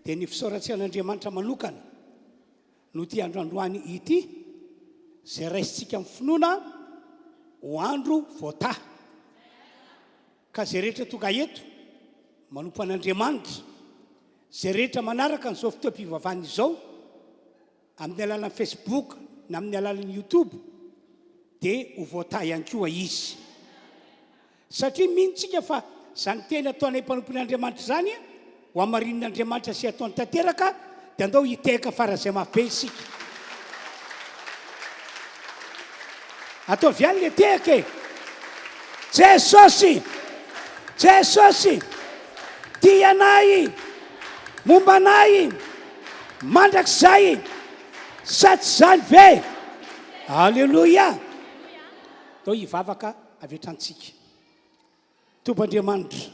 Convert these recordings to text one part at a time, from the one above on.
Dia ny fisaorantsika an'Andriamanitra manokana no ity andro androany ity, izay raisintsika amin'ny finoana ho andro voatahy. Ka izay rehetra tonga eto manompo an'Andriamanitra, izay rehetra manaraka an'izao fotoam-pivavahana izao, amin'ny alalan'ny Facebook na amin'ny alalan'ny YouTube, dia ho voatahy ihany koa izy. Satria mino tsika fa izany teny ataonay mpanompon'Andriamanitra izany ho hamarinin'Andriamanitra sy hataony tanteraka, dia andao hitehaka faran'izay mafy be isika. Ataovy ihany le tehaka e! Jesosy! Jesosy! Tia anay! Momba anay! Mandrakizay! Sa tsy izany ve? Aleloia! Ndao hivavaka avy hatrany tsika. Tompo Andriamanitra,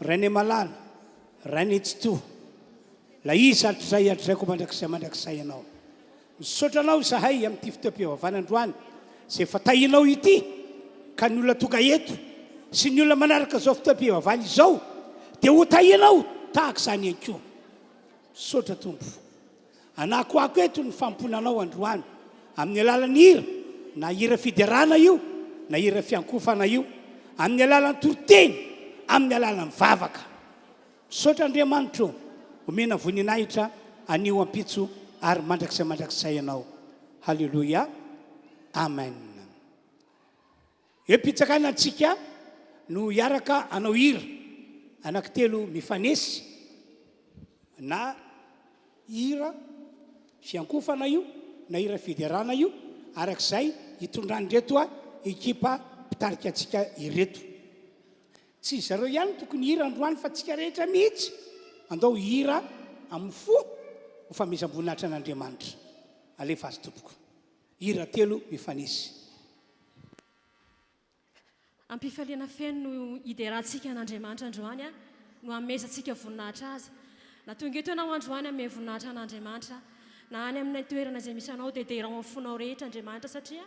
Rainay malala, Rainay Tsitoha, Ilay Izy hatrizay hatrizay koa mandrakizay mandrakizay Ianao. Misaotra Anao izahay amin'ity fotoam-pivavahana androany izay efa tahianao ity ka ny olona tonga eto sy ny olona manaraka izao fotoam-pivavahana izao dia ho tahianao tahaka izany ihany koa. Misaotra Tompo. Anakoako eto ny fanompoana Anao androany amin'ny alalan'ny hira, na hira fiderana io na hira fiankofana io, amin'ny alalan'ny toriteny, amin'ny alalan'ny vavaka. Misaotra Andriamanitra ô, omena voninahitra anio ampitso ary mandrakizay mandrakizay Ianao. Haleloia. Amen. Eo am-pitsakana antsika no hiaraka hanao hira anankitelo mifanesy na hira fiankofana io na hira fiderana io arak'izay hitondran'ireto ekipa mpitarika antsika ireto. Tsy zareo ihany no tokony hihira androany fa tsika rehetra mihitsy andao hihira amin'ny fo ho famezam-boninahitra an'Andriamanitra. Alefa azy tompoko. Hira telo mifanesy. Am-pifaliana feno no hiderantsika an'Andriamanitra androany, no hanomezantsika voninahitra Azy. Na tonga eto ianao androany hanome voninahitra an'Andriamanitra, na any amin'ny toerana izay misy anao dia derao amin'ny fonao rehetra Andriamanitra satria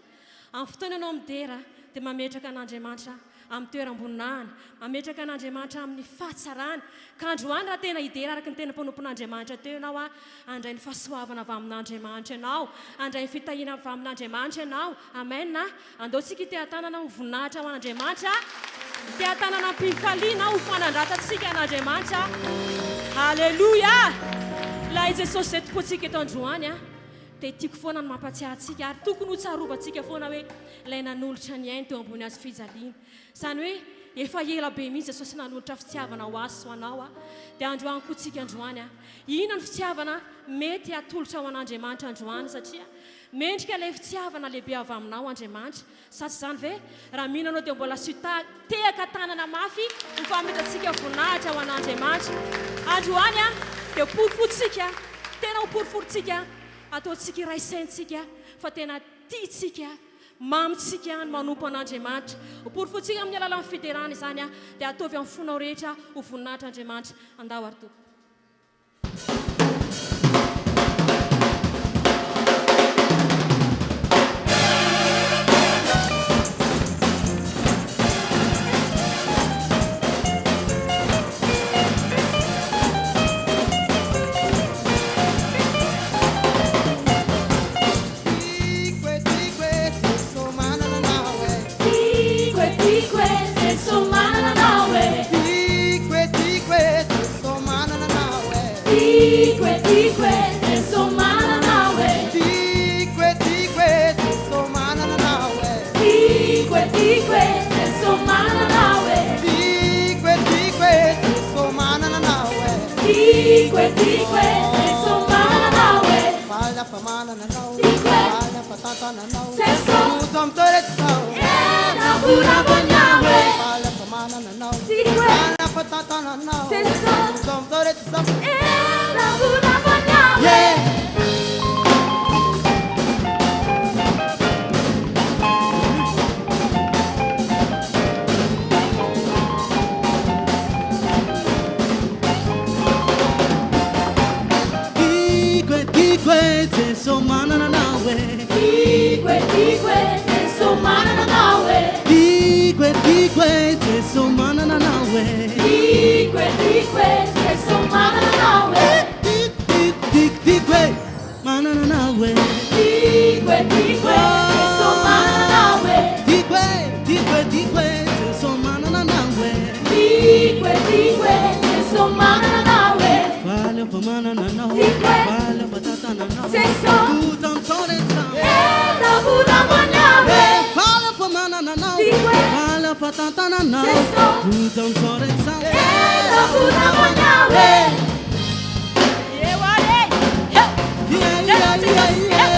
amin'ny fotoana ianao midera dia mametraka an'Andriamanitra amin'ny toeram-boninahiny, mametraka an'Andriamanitra amin'ny fahatsarany. Ka androany raha tena hidera araka ny tena mpanompon'Andriamanitra teo ianao, handray ny fahasoavana avy amin'Andriamanitra ianao, handray ny fitahiana avy amin'Andriamanitra ianao. Amen. Andao tsika hiteha-tanana ho voninahitra ho an'Andriamanitra, hiteha-tanana am-pifaliana ho fanandratantsika an'Andriamanitra. Aleloia! Ilay Jesosy izay tompontsika eto androany dia tiako foana ny mampatsiahy antsika ary tokony ho tsarovantsika foana hoe Ilay nanolotra ny ainy teo ambony hazo fijaliana. Izany hoe efa ela be mihitsy Jesosy nanolotra fitiavana ho ahy sy ho anao. Dia androany koa tsika androany. Inona ny fitiavana mety hatolotra ho an'Andriamanitra androany? Satria mendrika ilay fitiavana lehibe avy aminao Andriamanitra. Sa tsy izany ve? Raha mino anao dia mbola asio tehaka tanana mafy ho fanomezantsika voninahitra ho an'Andriamanitra. Androany dia porofointsika, tena ho porofointsika, ataontsika iray saintsika fa tena Tiantsika, mamintsika ny manompo an'Andriamanitra. Ho porofointsika amin'ny alalan'ny fiderana izany, dia ataovy amin'ny fonao rehetra ho voninahitr'Andriamanitra. Andao ary Tompo. Tiako e, tiako e, Jeso manana anao e. Tiako e, tiako e, Jeso manana anao e. Tiako e, tiako e, Jeso manana anao e. Tiako e, tiako e, Jeso manana anao e. Tiako e, tiako e, Jeso manana anao e. Tiako e, tiako e, Jeso manana anao e. Tiako e, tiako e, Jeso manana anao e. Tiako e, tiako e, Jeso manana anao e. Faly aho fa manana anao, Tiako e. faly aho fa tantananao. Jeso. Rojo amin'ny toetra izao. Ravoravo anao e. Faly aho fa manana anao, Tiako e. faly aho fa tantananao. Jeso. Rojo amin'ny toetra izao. Ravoravo anao e. Yeah. Tiako e, tiako e, Jeso manana anao e. Tiako e, tiako e, Jeso manana anao e. Tiako e, tiako e, Jeso manana anao e. Tiako e, tiako e, Jeso manana anao e. Manananao, faly fa tantananao, tojo amin'izao rehetra Yeah, yeah, yeah, yeah.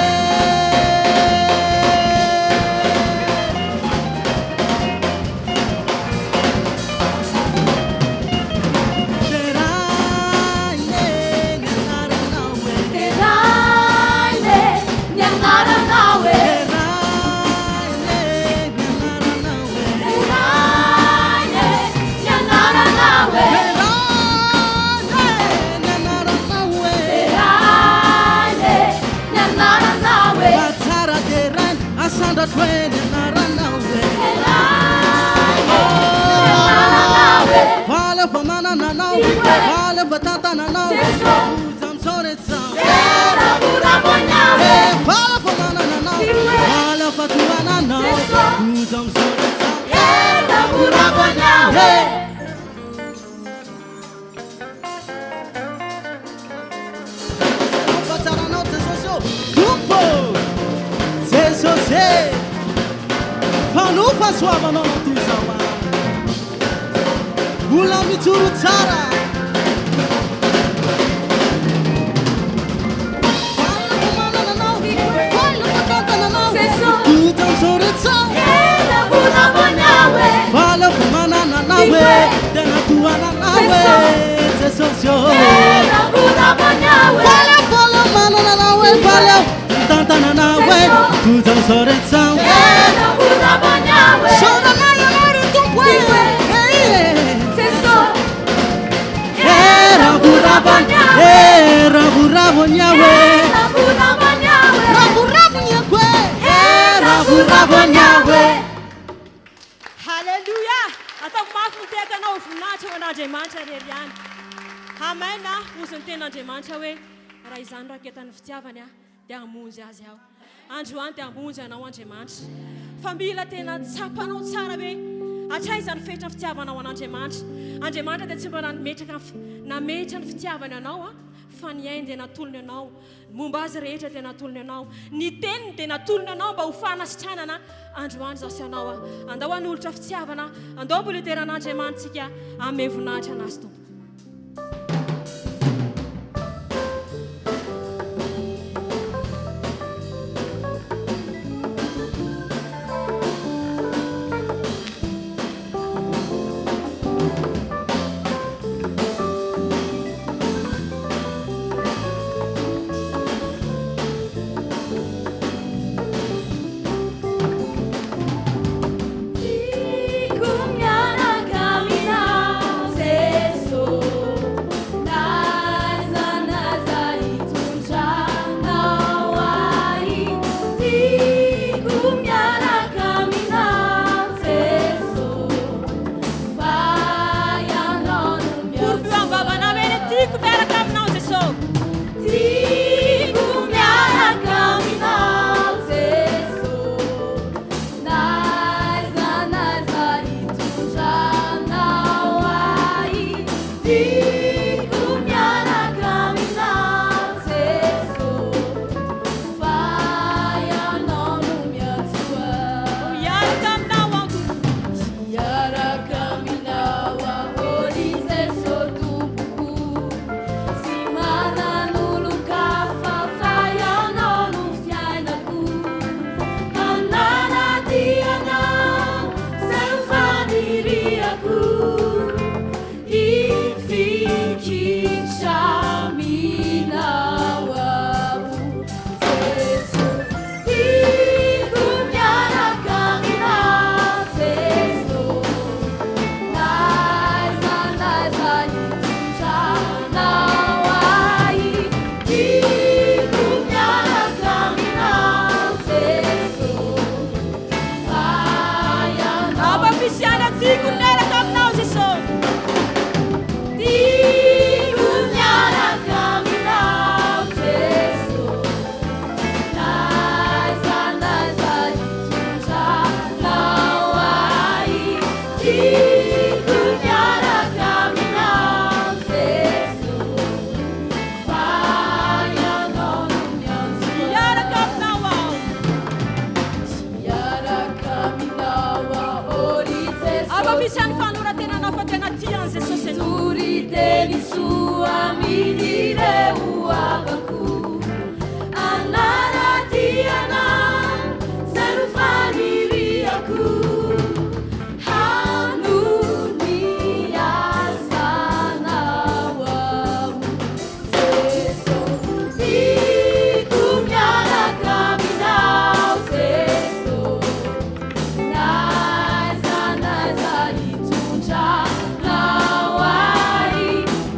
Deraine ny anaranao e. Deraine ny anaranao e. Deraine ny anaranao e. Deraine ny anaranao e. Deraine ny anaranao e. Deraine ny anaranao e. Fa tsara deraina, asandratro e ny anaranao e. Deraine ny anaranao e. Faly fa manana anao, faly fa tantananao, Jeso. tojo amin'izao rehetra izao. Ravoravo anao e. Faly fa manana anao, faly fa tohananao, Jeso. tojo amin'izao rehetra izao. Ravoravo anao e. Fahatsaranao Jesosy ô, Tompo Jesosy e, fano fahasoavanao toy izao aho. Mbola mijoro tsara. Faly fa manana anao, faly fa tantananao, Jesosy. tojo amin'izao rehetra izao. Ravoravo anao e. Faly fa manana anao e, tena tohananao e, Jesosy ô. Ravoravo anao e. Faly faly manana anao e, faly mitantana anao e, tojo amin'izao rehetra izao. Ravoravo anao e. Saoranay ianao ry Tompo e. Jesosy. Eh, ravoravo anao e, ravoravo anao e. Ravoravo anao e. Ravoravo anao e, eh, ravoravo anao e. Halleluja! Ataoko mafy ny tehakanao ho voninahitra ho an'Andriamanitra irery ihany. Amen a! Hozy ny tenin'Andriamanitra hoe, raha izany raketan'ny fitiavany aho, dia hamonjy azy aho. Androany dia hamonjy anao Andriamanitra. Fa mila tena tsapanao tsara hoe hatraiza ny fetra fitiavanao an'Andriamanitra. Andriamanitra dia tsy mba nametraka nametra ny fitiavany anao a, fa ny ainy dia natolony anao. Ny momba azy rehetra dia natolony anao. Ny teniny dia natolony anao mba ho fanasitranana androany izaho sy ianao a. Andao hanolotra fitiavana, andao mbola hidera an'Andriamanitsika, hanome voninahitra an'Azy Tompo. Tiako miaraka aminao Jeso, n'aiza n'aiza hitondranao ahy. Tiako miaraka aminao Jeso, fa ianao no Porofo am-bavanao hoe tiako miaraka aminao Jeso. Tiako miaraka aminao Jeso, n'aiza n'aiza hitondranao ahy. Tiako miaraka aminao Jeso, fa ianao no miantso ahy. Miaraka aminao aho Tompo. Miaraka aminao aho ry Jeso Tompoko, tsy manan'olon-kafa fa ianao no fiainako. Hanana-dia anao izay ho faniriako, hifikitra aminao aho Jeso. Tiako miaraka aminao Jeso, n'aiza n'aiza hitondranao ahy. Tiako miaraka aminao Jeso, fa ianao Amafisiana tiako miaraka aminao Jeso. Tiako miaraka aminao Jeso, n'aiza n'aiza hitondranao ahy. Tiako miaraka aminao Jeso, fa ianao no miantso Miaraka aminao aho. Miaraka aminao aho. Hamafisy ny fanoratenanao fa tena tia an'i Jesosy ianao. Toriteny soa amin'ireo havako Hanara-dia Anao, izay no faniriako Hanohy ny asanao aho Jeso Tiako miaraka aminao Jeso N'aiza n'aiza hitondranao ahy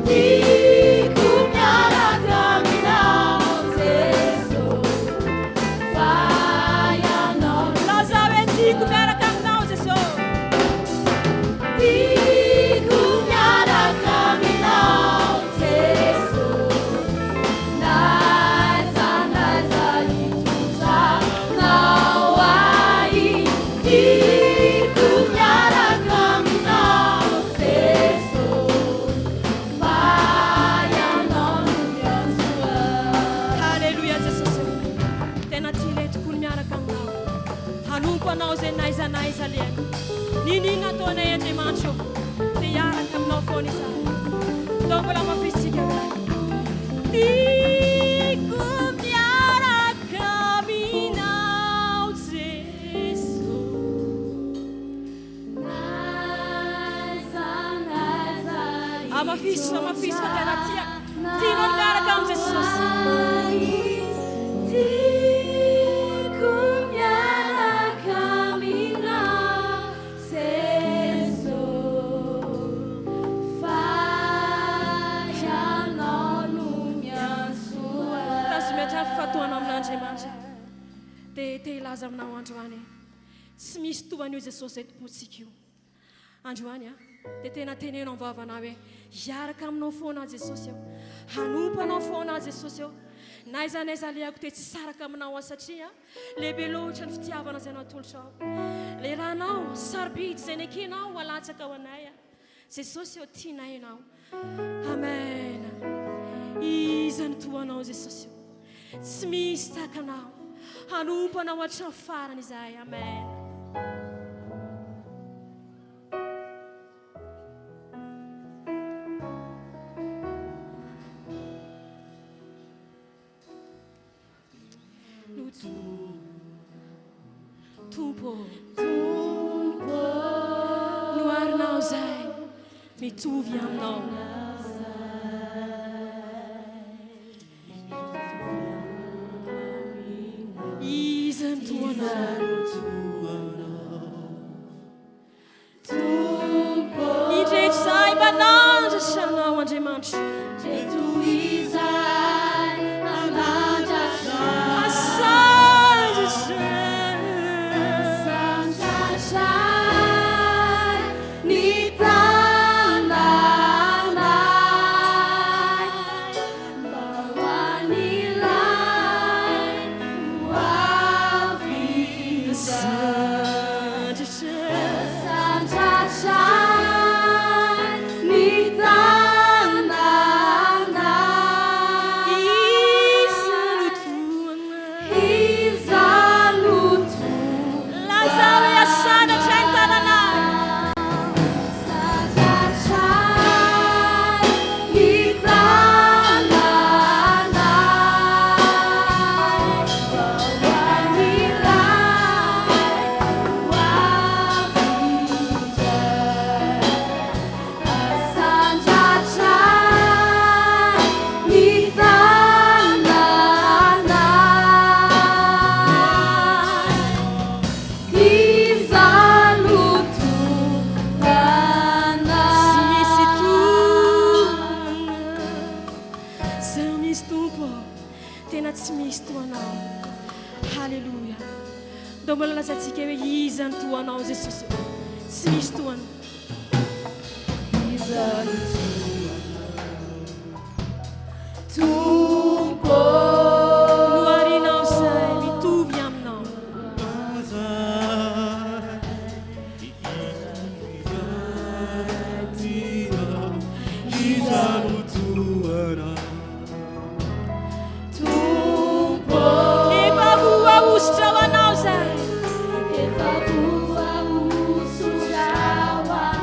Tiako miaraka aminao Jeso Fa Ianao no Lazao hoe tiako miaraka aminao Jeso. Tiako miaraka aminao Jeso N'aiza n'aiza hitondranao ahy Tiako miaraka aminao Jeso Fa Ianao no miantso ahy. Haleloia Jesosy ô. Tena tianay tokoa ny miaraka aminao. Hanompo anao izay n'aiza n'aiza alehany. N'inon'inona ataonay Andriamanitra ô, dia hiaraka aminao foana izahay. Ndao mbola hamafisintsika hoe. Tiako miaraka aminao Jeso. N'aiza n'aiza Hamafiso, hamafiso fa tena tia. Tianao ny miaraka amin'i Jesosy. Tiako miaraka aminao Jeso Fa Ianao no miantso ahy. Tazomy hatrany fifatohanao amin'Andriamanitra. Dia te hilaza aminao androany hoe tsy misy toa an'io Jesosy izay tompontsika io. Androany a, dia tena teneno amin'ny vavanao hoe hiaraka aminao foana aho Jesosy ô. Hanompo anao foana aho Jesosy ô. Na aiza na aiza alehako dia tsy hisaraka aminao aho satria lehibe loatra ny fitiavana izay natolotrao. Ilay ranao sarobidy izay nekenao ho alatsaka ho anay. Jesosy ô, tianay ianao. Amen. Iza no toa anao Jesosy ô? Tsy misy tahaka anao. Hanompo anao hatramin'ny farany izahay. Amen. Tompo ô. Tompo ô. Noharinao izay mitovy aminao. Iza no toa anao? Tompo ô. Indreto izahay manandratra anao Andriamanitra. Indreto izahay manandratra. Asandratra. Asandratra ny tananay mba ho an'ilay ho avy Asandratra. Asandratra ny tananay. Iza no toa anao? Iza no toa Lazao hoe asandratra ny tananay. Asandratra ny tananay mba ho an'ilay ho avy indray. Asandratra ny tananay. Iza no toa anao? Tsy misy toa Tsy misy Tompo ô, tena tsy misy toa anao. Haleloia. Ndao mbola lazaintsika hoe iza no toa anao Jesosy ô. Tsy misy toa anao. Iza no toa anao Tompo ô. Noharinao izay mitovy aminao. Iza no toa anao? Tompo ô. Efa voahosotra ho anao izay. Efa voahosotra ho anao.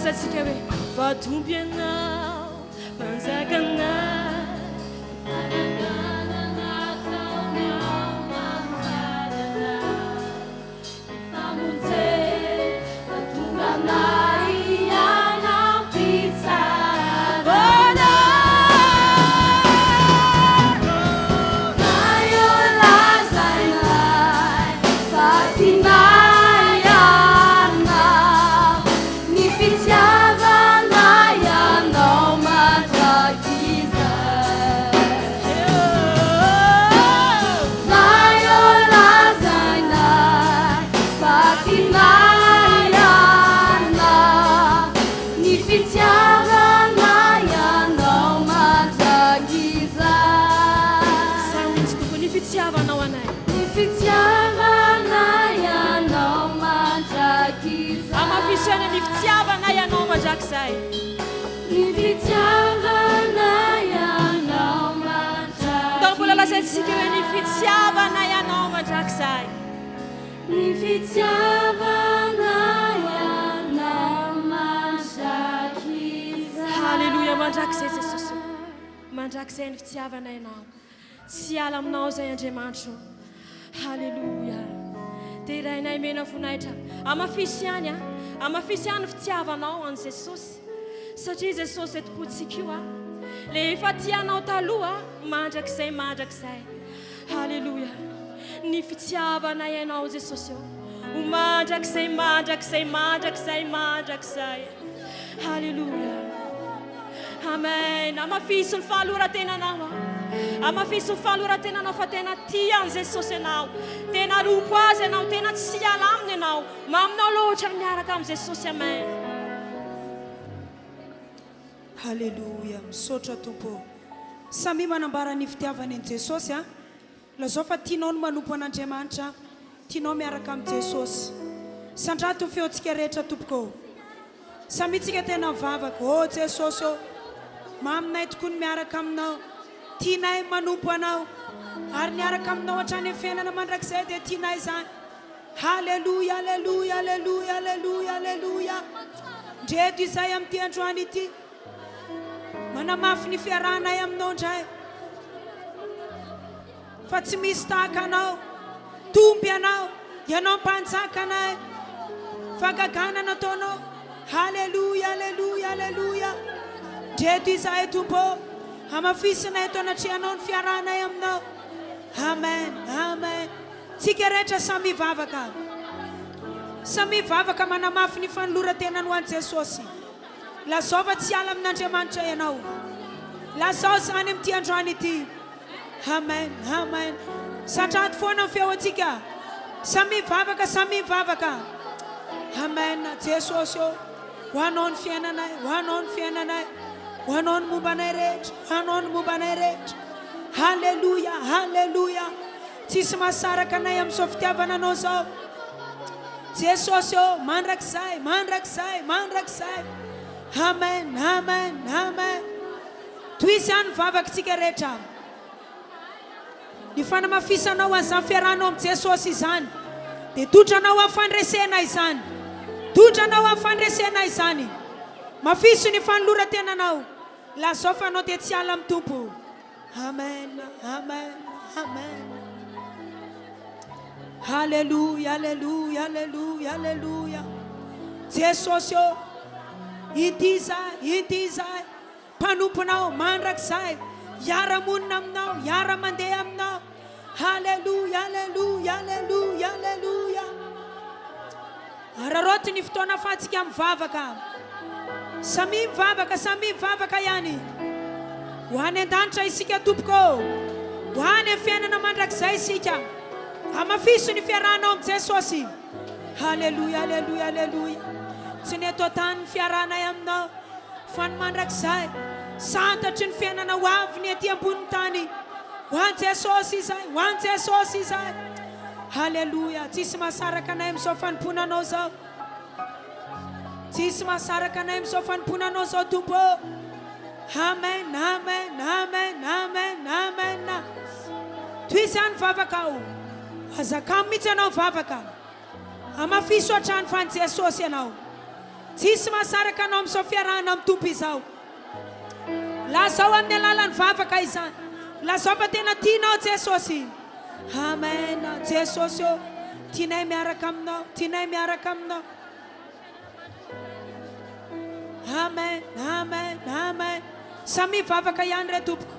lazaintsika hoe fa Tompo Ianao, Mpanjakanay. Fananganana nataonao mahafaly anay. Ny famonjena tonga anay hanampy tsara anay. Ô lazainay fa tianay Ianao, ny fitiavanay Anao mandrakizay. Nay ô lazainay fa tianay Ianao, ny fitiavanay Anao mandrakizay. Samy tsy tokony ny fitiavanao anay. Ny fitiavanay Anao mandrakizay. Hamafiso aina ny fitiavanay Anao mandrakizay. Ny fitiavanay Anao mandrakizay. Ndao mbola lazaintsika hoe ny fitiavanay Anao mandrakizay. Ny fitiavanay Anao mandrakizay. Haleloia mandrakizay Jesosy o. Mandrakizay ny fitiavanay Anao. Tsy hiala aminao izay Andriamanitro. Haleloia. Derainay mena voninahitra. Amafiso ihany a. Amafiso ihany ny fitiavanao an'i Jesosy. Satria Jesosy eto am-pontsika io a. Le efa tia anao taloha mandrakizay mandrakizay. Haleloia. Ny fitiavanay anao Jesosy ô. Ho mandrakizay mandrakizay mandrakizay mandrakizay. Haleloia. Amen. Amafiso ny fahaloran-tenanao aho. Amafiso ny fahaloran-tenanao fa tena tia an'i Jesosy ianao. Tena hanompo Azy ianao, tena tsy hiala aminy ianao. Maminao loatra ny miaraka amin'i Jesosy. Amen. Haleloia, misaotra Tompo ô. Samia manambara ny fitiavany an'i Jesosy a. Lazao fa tianao ny manompo an'Andriamanitra, tianao miaraka amin'i Jesosy. Sandrato ny feontsika rehetra tompoko ô. Samia tsika tena mivavaka, ô Jesosy ô, maminay tokoa ny miaraka aminao, tianay ny manompo anao, ary ny hiaraka aminao hatrany amin'ny fiainana mandrakizay dia tianay izany. Haleloia, aleloia, aleloia, aleloia, aleloia. Ndreto izay amin'ity androany ity. Manamafy ny fiarahanay aminao indray fa tsy misy tahaka anao. Tompo ianao, ianao mpanjaka anay. Fagagana nataonao. Haleloia, aleloia, aleloia. Ndreto izahay Tompo ô. Hamafisina eto anatrehanao ny fiarahanay aminao. Amen, amen. Tsika rehetra samy hivavaka. Samy hivavaka manamafy ny fanoloran-tenany ho an'i Jesosy. Lazao fa tsy hiala amin'Andriamanitra ianao. Lazao izany amin'ity androany ity. Amen, amen. Sandrato foana ny feo antsika. Samia mivavaka, samia mivavaka. Amen. Jesosy ô, ho anao ny fiainanay, ho anao ny fiainanay, ho anao ny momba anay rehetra, ho anao ny momba anay rehetra. Haleloia, haleloia. Tsisy mahasaraka anay amin'izao fitiavana anao izao. Jesosy ô, mandrakizay, mandrakizay, mandrakizay. Amen, amen, amen. Tohizo ihany ny vavakitsika rehetra. Ny fanamafisanao an'izany fiarahanao amin'i Jesosy izany dia tondra anao amin'ny fandresena izany. Tondra anao amin'ny fandresena izany. Mafiso ny fanoloran-tenanao. Lazao fa anao dia tsy hiala amin'ny Tompo. Amen, amen, amen. Haleloia, aleloia, aleloia, aleloia. Jesosy ô, inty izahay, inty izahay, mpanomponao mandrakizay, hiara-monina aminao, hiara-mandeha aminao. Haleloia, aleloia, aleloia, aleloia. Araraoty ny fotoana afahantsika mivavaka. Samia mivavaka, samia mivavaka ihany. Ho any an-danitra isika tompoko ô. Ho any amin'ny fiainana mandrakizay isika. Hamafiso ny fiarahanao amin'i Jesosy. Haleloia, aleloia, aleloia. Tsy ny eto an-tany ny fiarahanay aminao, fa ny mandrakizay. Santatry ny fiainana ho avy ny ety ambonin'ny tany. Ho an'i Jesosy izay, ho an'i Jesosy izay. Haleloia! Tsisy mahasaraka anay amin'izao fanompoana Anao izao. Tsisy mahasaraka anay amin'izao fanompoana Anao izao Tompo ô. Amen, amen, amen, amen, amen. Tohizo ihany ny vavakao. Aza kamo mihitsy ianao mivavaka. Hamafiso hatrany fa an'i Jesosy ianao. Tsisy mahasaraka anao amin'izao fiarahana amin'ny Tompo izao. Lazao amin'ny alalan'ny vavaka izany. Lazao fa tena tianao Jesosy. Amen. Jesosy ô, tianay miaraka aminao, tianay miaraka aminao. Amen, amen, amen. Samia mivavaka ihany re tompoko.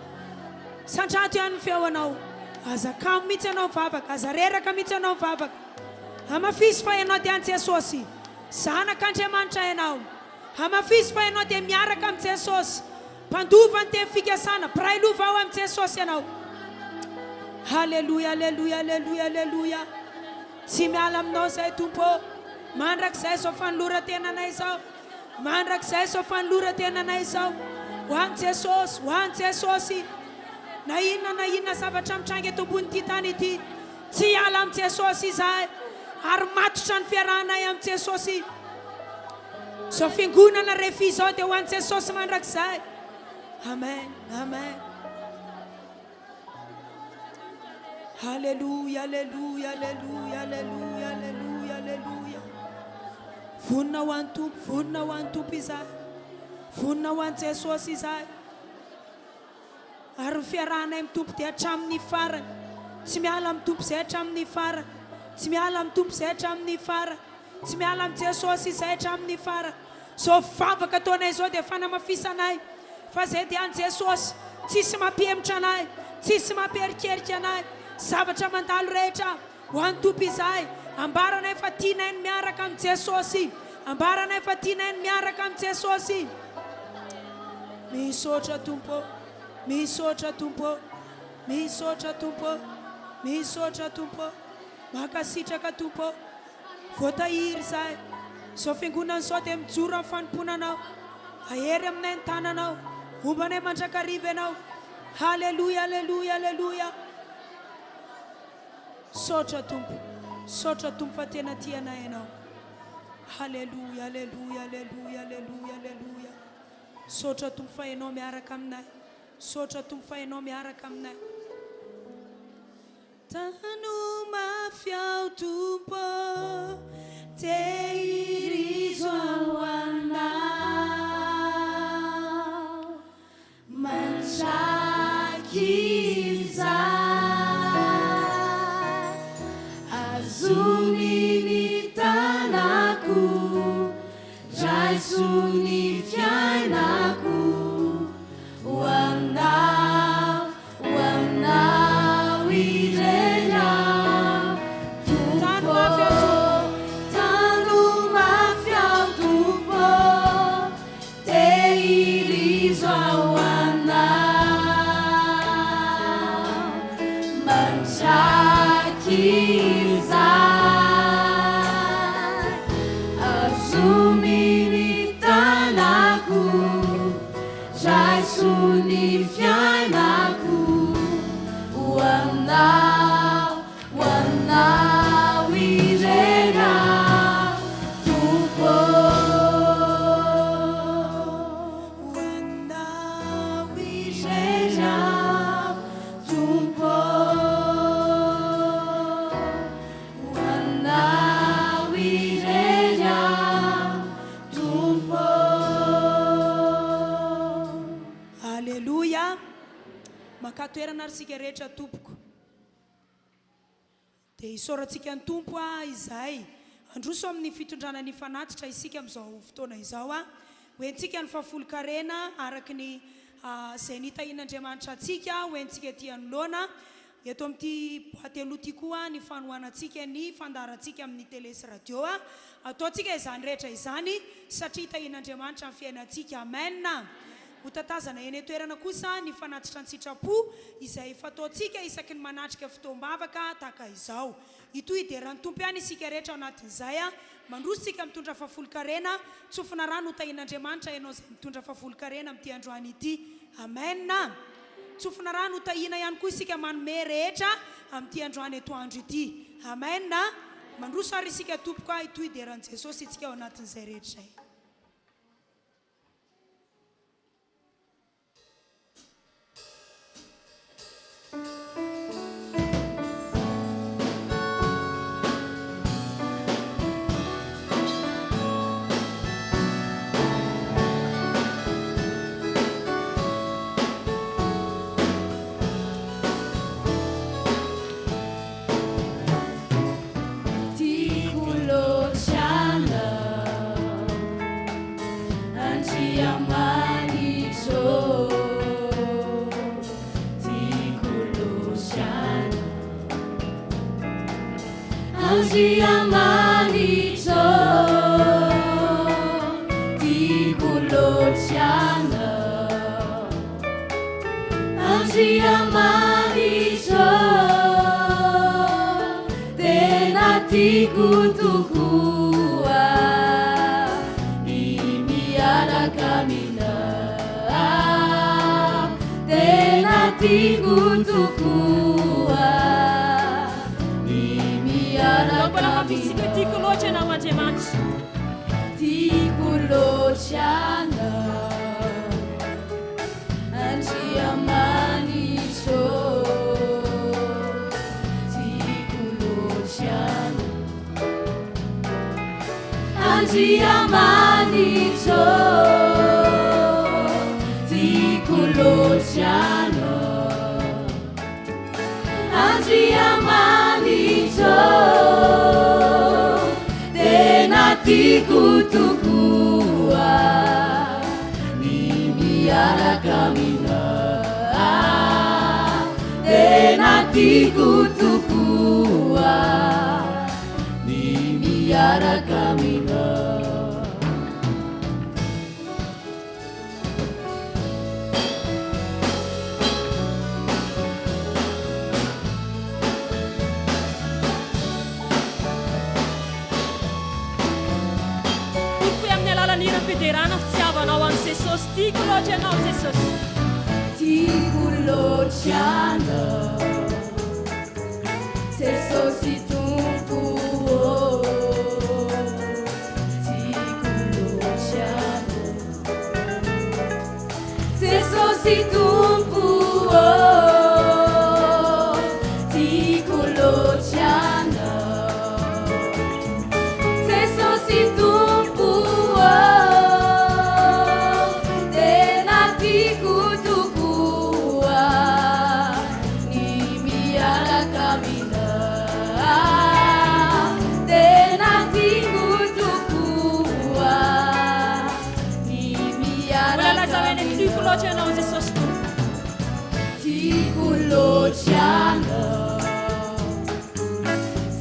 Sandrato ihany ny feonao. Aza kamo mihitsy ianao mivavaka, aza reraka mihitsy ianao mivavaka. Hamafiso fa ianao dia an'i Jesosy. Zanak'Andriamanitra ianao. Hamafiso fa ianao dia miaraka amin'i Jesosy. Mpandova ny teny fikasana, mpiray lova ao amin'i Jesosy ianao. Haleloia, aleloia, aleloia, aleloia. Tsy miala aminao izahay Tompo ô. Mandrakizay izao fanoloran-tenanay izao. Mandrakizay izao fanoloran-tenanay izao. Ho an'i Jesosy, ho an'i Jesosy. Na inona na inona zavatra mitranga eto ambonin'ity tany ity, tsy hiala amin'i Jesosy izahay. Ary matotra ny fiarahanay amin'i Jesosy. Izao fiangonana Refi izao dia ho an'i Jesosy mandrakizay. Amen, amen. Haleloia, aleloia, aleloia, aleloia, aleloia, aleloia. Vonona ho an'ny Tompo, vonona ho an'ny Tompo izahay. Vonona ho an'i Jesosy izahay. Ary ny fiarahanay amin'ny Tompo dia hatramin'ny farany. Tsy miala amin'ny Tompo izay hatramin'ny farany. Tsy miala amin'ny Tompo izay hatramin'ny farany. Tsy miala amin'i Jesosy izay hatramin'ny farany. Izao vavaka ataonay izao dia fanamafisanay fa izay dia an'i Jesosy. Tsisy mampihemotra anay, tsisy mampierikerika anay. Zavatra mandalo rehetra, ho an'ny Tompo izahay. Ambaranay fa tianay ny miaraka amin'i Jesosy. Ambaranay fa tianay ny miaraka amin'i Jesosy. Misaotra Tompo ô. Misaotra Tompo ô. Misaotra Tompo ô. Misaotra Tompo ô. Mankasitraka Tompo ô. Voatahiry izahay. Izao fiangonana izao dia mijoro amin'ny fanompoana Anao. Ahery aminay ny tananao. Homba anay mandrakariva Ianao. Haleloia, aleloia, aleloia. Misaotra Tompo. Misaotra Tompo fa tena tia anay Ianao. Haleloia, aleloia, aleloia, aleloia, aleloia. Misaotra Tompo fa Ianao miaraka aminay. Misaotra Tompo fa Ianao miaraka aminay. Tano mafy aho Tompo ô, tehirizo ao aminao mandrakizay. Azony ny tanako, raiso ny fiainako. Ho aminao, ho aminao irery aho, Tompo ô. Tano mafy aho, Tompo ô, tehirizo ao aminao mandrakizay. Azomy ny tanako. Raiso ny fiainako ho aminao, ho aminao irery aho, Tompo ô. Ho aminao irery aho, Tompo ô. Ho aminao irery aho, Tompo ô. Aleloia! Makà toerana ary isika rehetra tompoko. Dia isaorantsika ny Tompo a izay. Handroso amin'ny fitondrana ny fanatitra isika amin'izao fotoana izao a. Ho entintsika ny fahafolonkarena araka ny izay nitahian'Andriamanitra antsika, ho entintsika ety anoloana. Eto amin'ity boite aloha ity koa ny fanohanantsika ny fandaharantsika amin'ny télé sy radio. Ataontsika izany rehetra izany satria tahian'Andriamanitra ny fiainantsika. Amen! Ho tatazana eny an-toerana kosa ny fanatitra an-tsitrapo izay fataontsika isaky ny manatrika fotoam-bavaka tahaka izao. Hitohy hidera ny Tompo ihany isika rehetra ao anatin'izay. Mandroso isika mitondra fahafolonkarena. Tsofina rano ho tahian'Andriamanitra ianao izay mitondra fahafolonkarena amin'ity androany ity. Amen! Tsofina rano ho tahiana ihany koa isika manome rehetra amin'ity androany atoandro ity. Amen a! Mandroso ary isika tompoko a, hitohy hidera an'i Jesosy itsika ao anatin'izay rehetra izay. Andriamanitra ô, tiako loatra Ianao. Andriamanitra ô, tena tiako tokoa ny miaraka aminao. Tena tiako tokoa ny miaraka Mbola mampisika tiako loatra ianao Andriamanitra. Tiako loatra Ianao, Andriamanitra ô, tiako loatra Ianao, Andriamanitra ô, tiako loatra Ianao, Andriamanitra ô, tena tiako tokoa ny miaraka aminao. Tena tiako tokoa ny miaraka aminao. Tompoy amin'ny alalan'ny hira fiderana fitiavanao an'i Jesosy. Tiako loatra ianao Jesosy. Tiako loatra Ianao, Jesosy Tompo ô, tiako loatra Ianao, Jesosy Tompo ô, tiako loatra Ianao, Jesosy Tompo ô, tena tiako tokoa ny miaraka aminao. Tena tiako tokoa ny Mbola miaraka lazaina hoe tiako loatra ianao Jesosy Tompo. Tiako loatra Ianao,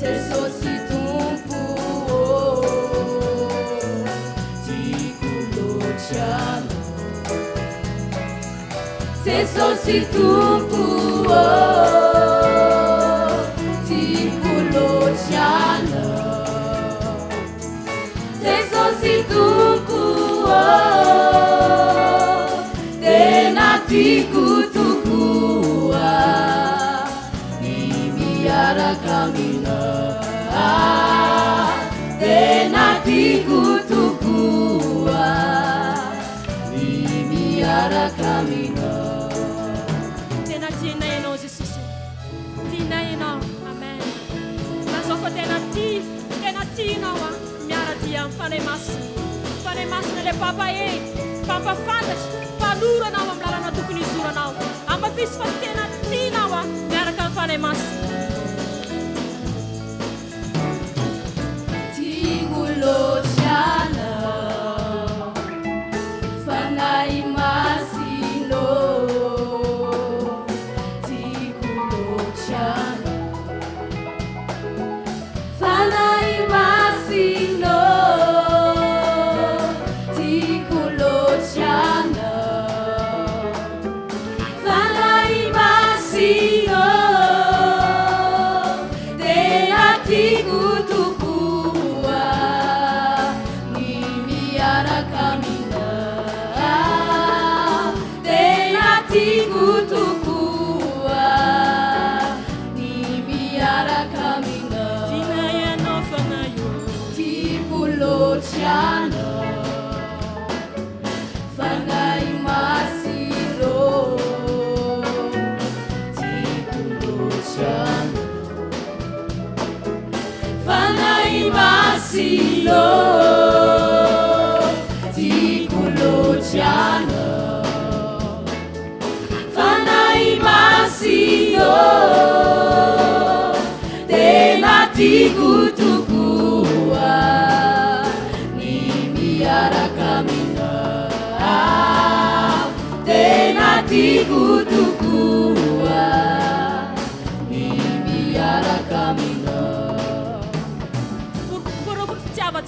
Jesosy Tompo ô, tiako loatra Ianao, Jesosy Tompo ô, tiako loatra Ianao, Jesosy Tompo ô, tena tiako tokoa ny miaraka aminao. Tena tiako tokoa ny miaraka aminao. Tena tianay ianao Jesosy. Tianay ianao. Amen. Lazao fa tena tia, tena tianao a miara-dia amin'ny Fanahy Masina. Fanahy Masina ilay mpampahery, mpampafantatra, mpanoro anao amin'ny lalana tokony hizoranao. Amafiso fa tena tianao a miaraka amin'ny Fanahy Masina. Tiako loatra Ianao, Fanahy Masina ô, tiako loatra Ianao, Fanahy Masina ô, tiako loatra Ianao, Fanahy Masina ô, tena tiako tokoa ny miaraka aminao. Tena tiako tokoa ny miaraka aminao. Tianay ianao Fanahy ô. Tiako loatra Ianao, Fanahy Masina ô, tiako loatra Ianao, Fanahy Masina ô, tiako loatra Ianao, Fanahy Masina ô, tena tiako tokoa ny miaraka aminao. Tena tiako tokoa ny miaraka aminao.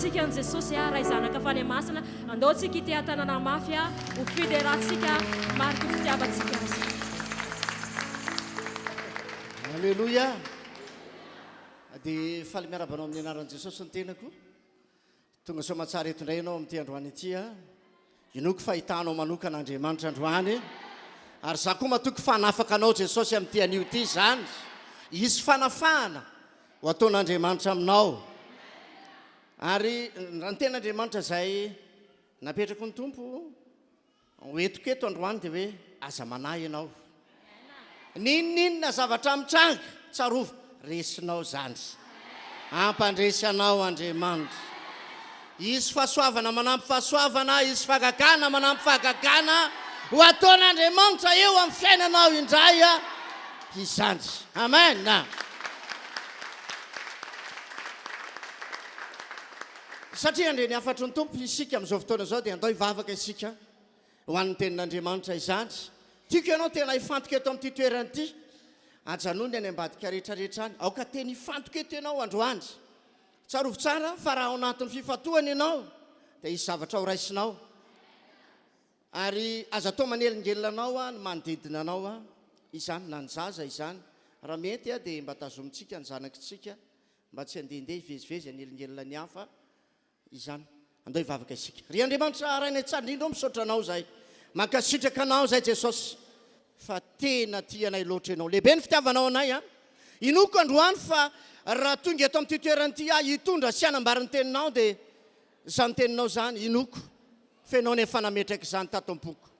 Fiderantsika an'i Jesosy a, Ray Zanaka Fanahy Masina, andao tsika hiteha-tanana mafy a, ho fiderantsika mariky ny fitiavantsika Azy. Aleloia! Dia faly miarahaba anao amin'ny anaran'i Jesosy ny tenako. Tonga soamatsara eto indray ianao amin'ity androany ity a. Inoako fa hitanao manokana Andriamanitra androany. Ary za koa matoky fa hanafaka anao Jesosy amin'ity anio ity izany. Hisy fanafahana ho ataon'Andriamanitra aminao. Ary raha ny tena Andriamanitra izay napetraky ny Tompo Ho entiko eto androany dia hoe aza manahy ianao. N'inon'inona zavatra mitranga, tsarovy, resinao izany. Hampandresy anao Andriamanitra. Hisy fahasoavana manampy fahasoavana, hisy fahagagana manampy fahagagana ho ataon'Andriamanitra eo amin'ny fiainanao indray izany. Amen. Satria handre ny hafatry ny Tompo isika amin'izao fotoana izao dia andao hivavaka isika ho an'ny tenin'Andriamanitra izany. Tiako ianao tena hifantoka eto amin'ity toerana ity. Ajanony any ambadika rehetra rehetra any. Aoka tena hifantoka eto ianao androany. Tsarovy tsara fa raha ao anatin'ny fifantohana ianao dia hisy zavatra ho raisinao. Ary aza atao manelingelina anao ny manodidina anao izany na ny zaza izany. Raha mety dia mba tazomintsika ny zanakitsika Mba tsy handehandeha hivezivezy hanelingelina ny hafa izany. Andao hivavaka isika. Ry Andriamanitra Rainay tsara indrindra ô, misaotra Anao izahay. Mankasitraka Anao izahay Jesosy fa tena tia anay loatra Ianao. Lehibe ny fitiavanao anay an. Inoako androany fa raha tonga eto amin'ity toerana ity aho hitondra sy hanambara ny teninao dia izany teninao izany inoako fa Ianao no efa nametraka izany tato am-poko.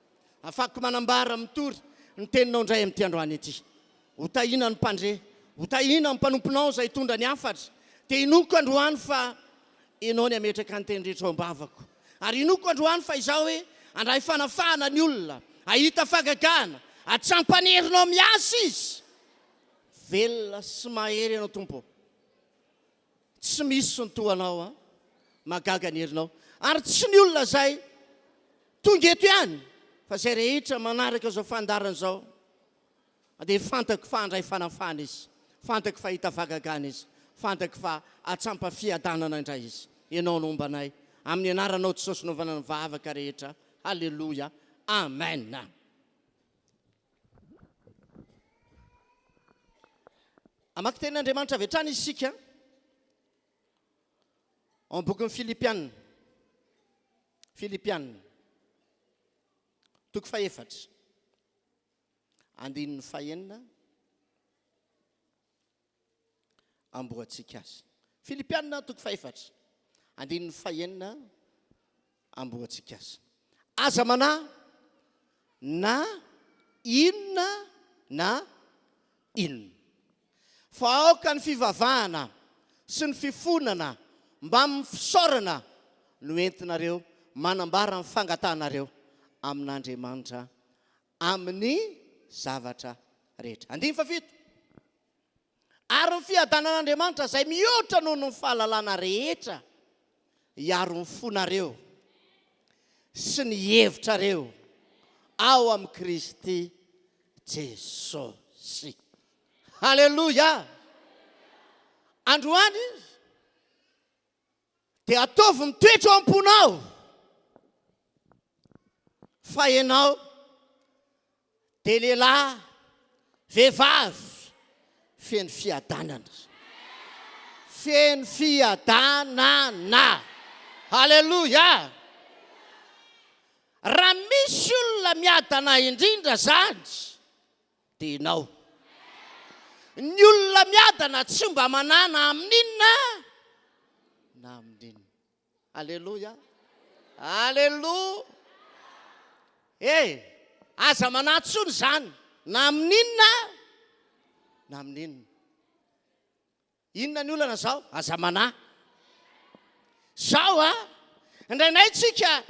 Afako manambara, mitory ny teninao indray amin'ity androany ity. Ho tahiana ny mpandre, ho tahiana ny mpanomponao izay hitondra ny hafatra. Dia inoako androany fa Ianao ny hametraka ny teny rehetra ao am-bavako. Ary inoako androany fa izaho hoe handray fanafahana ny olona, hahita fahagagana, hatsampa ny herinao miasa izy. Velona sy mahery Ianao Tompo ô. Tsy misy ny toa Anao an. Mahagaga ny herinao. Ary tsy ny olona izay tonga eto ihany fa izay rehetra manaraka izao fandaharana izao. Dia fantako fa handray fanafahana izy, fantako fa hahita fahagagana izy, fantako fa hahatsampa fiadanana indray izy. Ianao no homba anay. Amin'ny anaranao Jesosy no anaovana ny vavaka rehetra. Haleloia. Amen. Hamaky tenin'Andriamanitra avy hatrany isika ao amin'ny bokin'ny Filipiana. Filipiana. Toko fahefatra. Andininy fahenina, amboantsika azy. Filipiana toko fahefatra, andininy fahenina, amboantsika azy. Aza manahy na inona na inona. Fa aoka ny fivavahana sy ny fifonana mbamin'ny fisaorana no entinareo manambara ny fangatahanareo amin'Andriamanitra amin'ny zavatra rehetra. Andininy fahafito, Ary ny fiadanan'Andriamanitra izay mihoatra noho ny fahalalana rehetra hiaro ny fonareo sy ny hevitrareo ao amin'i Kristy Jesosy. Haleloia! Androany Dia ataovy mitoetra ao am-ponao fa ianao dia lehilahy, vehivavy feno fiadanana. Feno fiadanana. Haleloia! Raha misy olona miadana indrindra izany dia ianao. Ny olona miadana tsy mba manana amin'inona na amin'inona. Aleloia. Aleloia. E, aza manahy intsony izany na amin'inona na amin'inona. Inona ny olana zao? Aza manahy. Zao a, indraindray tsika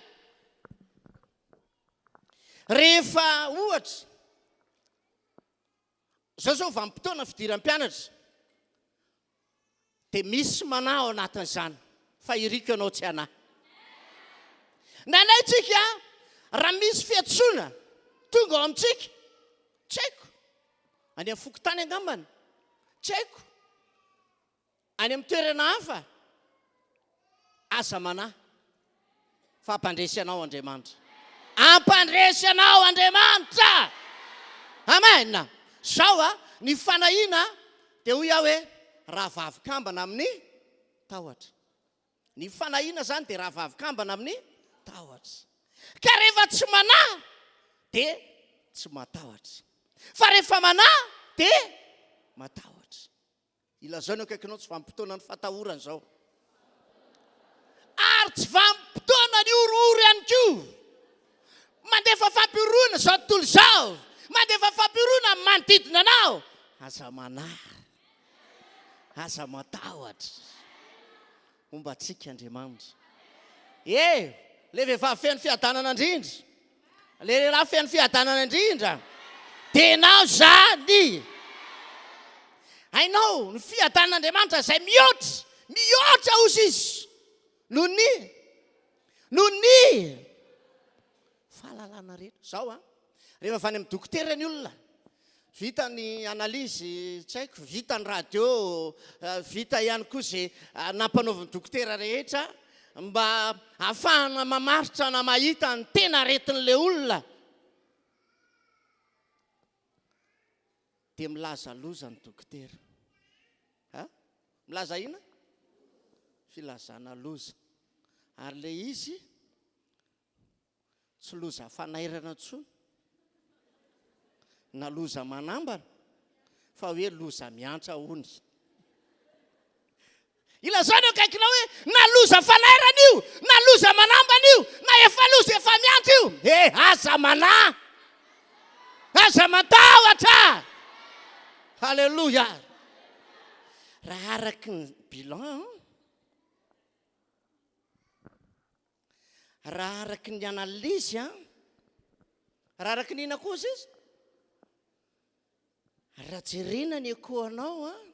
rehefa ohatra, zao zao vanim-potoana fidiram-pianatra, dia misy manahy ao anatin'izany, fa iriko ianao tsy hanahy. Indraindray tsika raha misy fiantsoana tonga ao amintsika, tsy haiko, Any amin'ny fokontany angambany? Tsy haiko. Any amin'ny toerana hafa? Aza manahy fa hampandresy anao Andriamanitra. Hampandresy anao Andriamanitra! Amen! Zao a, ny fanahiana dia hoy aho hoe rahavavy kambana amin'ny tahotra. Ny fanahiana izany dia rahavavy kambana amin'ny tahotra. Ka rehefa tsy manahy dia tsy matahotra. Fa rehefa manahy dia matahotra. Ilazao ny akaikinao tsy vanim-potoanan'ny fatahorana izao. Ary tsy vanim-potoanan'ny horohoro ihany koa. Mandefa fampihorohona izao tontolo izao. Mandefa fampihorohona amin'ny manodidina anao. Aza manahy. Aza matahotra. Homba antsika Andriamanitra. E! Le vehivavy feno fiadanana indrindra. Le lehilahy feno fiadanana indrindra. Dia ianao izany. Hainao ny fiadanan'Andriamanitra izay mihoatra, mihoatra hozy izy noho ny noho ny Fahalalana rehetra. Zao an, rehefa avy any amin'ny dokotera ny olona, vita ny analyse, tsy haiko, vita ny radio, vita ihany koa izay nampanaovin'ny dokotera rehetra mba hahafahana mamaritra na mahita ny tena aretin'ilay olona, dia milaza loza ny dokotera. Ha? Milaza inona? Filazana loza. Ary ilay izy Tsy loza fanairana intsony na loza manambana fa hoe loza miantra hony. Ilazao ny eo akaikinao hoe na loza fanairana io, na loza manambana io, na efa loza efa miantra io. Eh, aza manahy, aza matahotra. Haleloia. Raha araky ny bilan, Raha araky ny analyse an, raha araky ny inona koa ozy izy? Raha jerena ny echo anao an,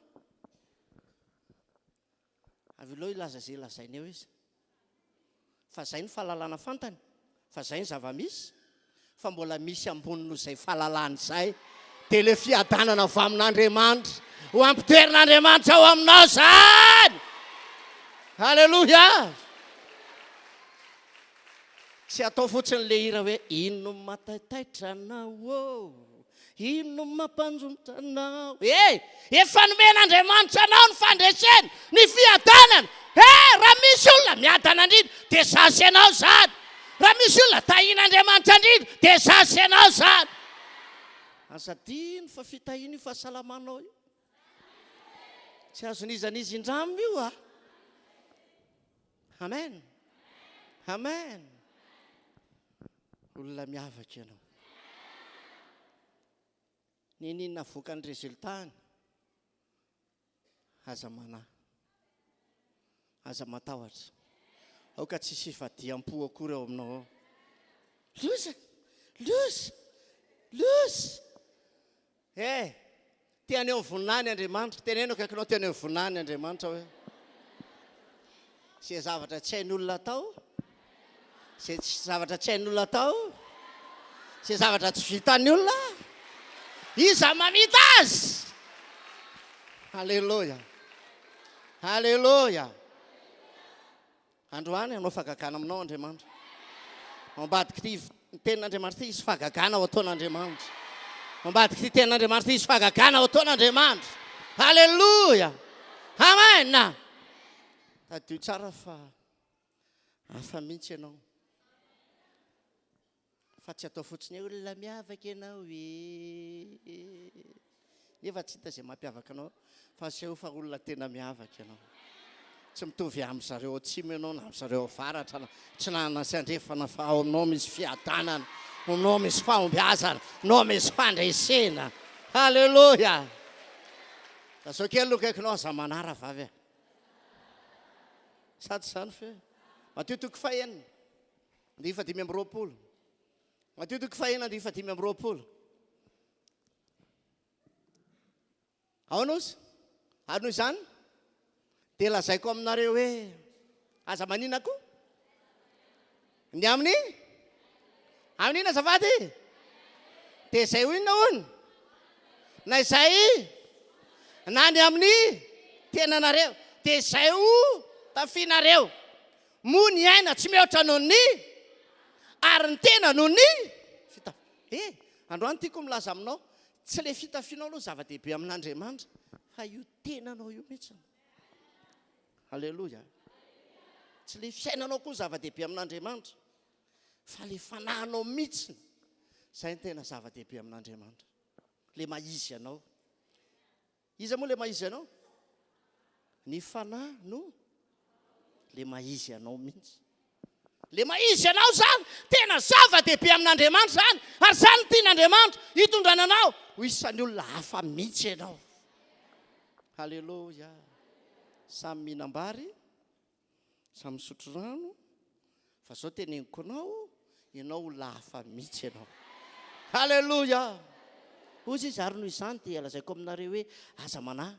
avelao hilaza izay lazainy eo izy. Fa izay ny fahalalana fantany, fa izay ny zava-misy. Fa mbola misy ambony noho izay fahalalana izay, dia ilay fiadanana avy amin'Andriamanitra. Ho ampitoerin'Andriamanitra ao aminao izany! Haleloia! Tsy atao fotsiny ilay hira hoe ino mataitaitra anao ô, ino mampanjonitra anao. E! Efa nomen'Andriamanitra anao ny fandresena, ny fiadanana. He! Raha misy olona miadana indrindra, dia izaho sy ianao izany. Raha misy olona tahian'Andriamanitra indrindra, dia izaho sy ianao izany. Aza adino fa fitahiana io fahasalamanao io. Tsy azon'iza n'iza indramina io a. Amen. Amen. Olona miavaka ianao. Niniana avoakan'ny résultat-ny. Aza manahy. Aza matahotra. Aoka tsy hisy fifadiam-po akory ao aminao ao. Loza! Loza! Loza! Eh! Te haneho ny voninahiny Andriamanitra. Teneno akaikinao te haneho ny voninahiny Andriamanitra hoe. Izay zavatra tsy hain'olona atao, izay tsy zavatra tsy hain'olona atao, izay zavatra tsy vitan'ny olona, iza mamita azy? Haleloia! Haleloia! Androany hanao fahagagana aminao Andriamanitra. Ao ambadik'ity tenin'Andriamanitra ity hisy fahagagana ho ataon'Andriamanitra. Ao ambadik'ity tenin'Andriamanitra ity hisy fahagagana ho ataon'Andriamanitra. Haleloia! Amen! Tadidio tsara fa hafa mihitsy ianao. Fa tsy atao fotsiny hoe olona miavaka ianao e. Nefa tsy hita izay mampiavaka anao fa aseho fa olona tena miavaka ianao. Tsy mitovy amin-dry zareo atsimo ianao na amin-dry zareo avaratra na atsinanana sy andrefana fa ao aminao misy fiadanana, ao aminao misy fahombiazana, ao aminao misy fandresena. Haleloia! Lazao kely no akaikinao aza manara vavy a. Sa tsy izany fe? Matio toko fahenina, andiany fahadimy amby roapolo. Matio toko fahenina, andiany fahadimy amby roapolo. Ahoana ozy? Ary noho izany, dia lazaiko aminareo hoe, aza manina koa. Ny amin'ny? Amin'ny inona azafady? Dia izay ho inona hono? Na izay na ny amin'ny tenanareo. Dia izay ho tafianareo. Moa ny aina tsy mihoatra noho ny ary ny tena noho ny fitafiana. Eh, androany tiako milaza aminao, tsy ilay fitafianao aloha zava-dehibe amin'Andriamanitra fa io tenanao io mihitsy. Aleloia. Tsy ilay fiainanao koa zava-dehibe amin'Andriamanitra fa ilay fanahinao mihitsy. Izay no tena zava-dehibe amin'Andriamanitra. Ilay maha izy anao. Iza moa ilay maha izy anao? Ny fanahy no ilay maha izy anao mihitsy. Ilay maha izy anao izany, tena zava-dehibe amin'Andriamanitra izany, ary izany no tian'Andriamanitra hitondrana anao ho isan'ny olona hafa mihitsy ianao. Haleloia. Samy mihinam-bary. Samy misotro rano fa zao teneniko anao ianao olona hafa mihitsy ianao. Haleloia! Hozy izy ary noho izany dia lazaiko aminareo hoe aza manahy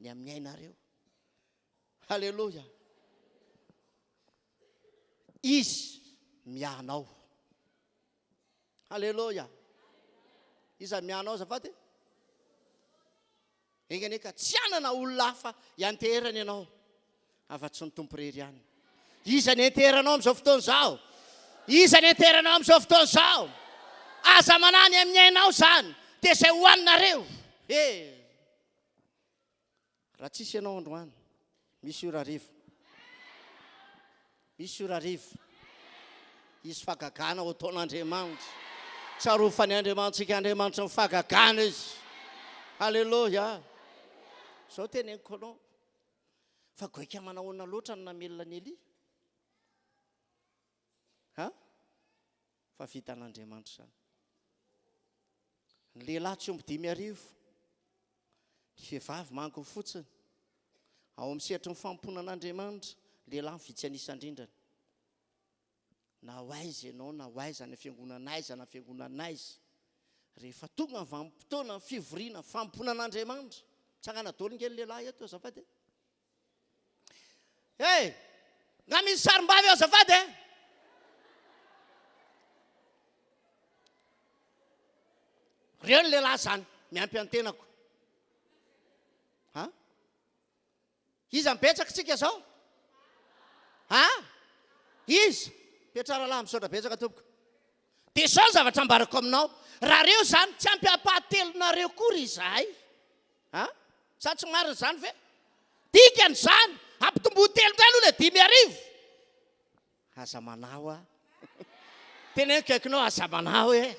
ny amin'ny ainareo. Haleloia! Izy miahy anao. Haleloia! Iza miahy anao azafady? Enga anie ka tsy hanana olona hafa hianteherana ianao afa-tsy ny Tompo irery ihany. Iza ny hianteheranao amin'izao fotoana izao? Iza ny hianteheranao amin'izao fotoana izao? Aza manahy ny amin'ny ainao izany, dia izay hohaninareo. He! Raha tsisy ianao androany, misy ora hariva. Misy ora hariva. Hisy fahagagana ho ataon'Andriamanitra. Tsarovy fa ny Andriamanitsika Andriamanitry ny fahagagana Izy. Haleloia. Izao teneniko anao. Fa goaika manahoana loatra no namelona an'i Elia? Ha? Fa vitan'Andriamanitra izany. Ny lehilahy tsy omby 5000. Ny vehivavy mango fotsiny. Ao amin'ny sehatry ny fanompoana an'Andriamanitra, lehilahy ny vitsy an'isa indrindrany. Na ho aiza ianao na ho aiza, any fiangonana aiza na fiangonana aiza, rehefa tonga ny vanim-potoana, ny fivoriana, ny fanompoana an'Andriamanitra, mitsangana daholo nge ny lehilahy eto azafady e. Hey! Nga misy sarim-bavy eo azafady e? Reo ny lehilahy zany, miampy antenako. Ha? Iza mibetsaka tsika zao? Ha? Iza? Petra rahalahy, misaotra betsaka tompoko. Dia izao ny zavatra ambarako aminao, raha reo zany tsy ampy ampahatelonareo kory izahay. Ha? Sa tsy marina izany ve? Dikany izany, ampitomboy telo indray aloha ilay 5000. Aza manahy hoa. Teneno akaikinao, aza manahy hoe.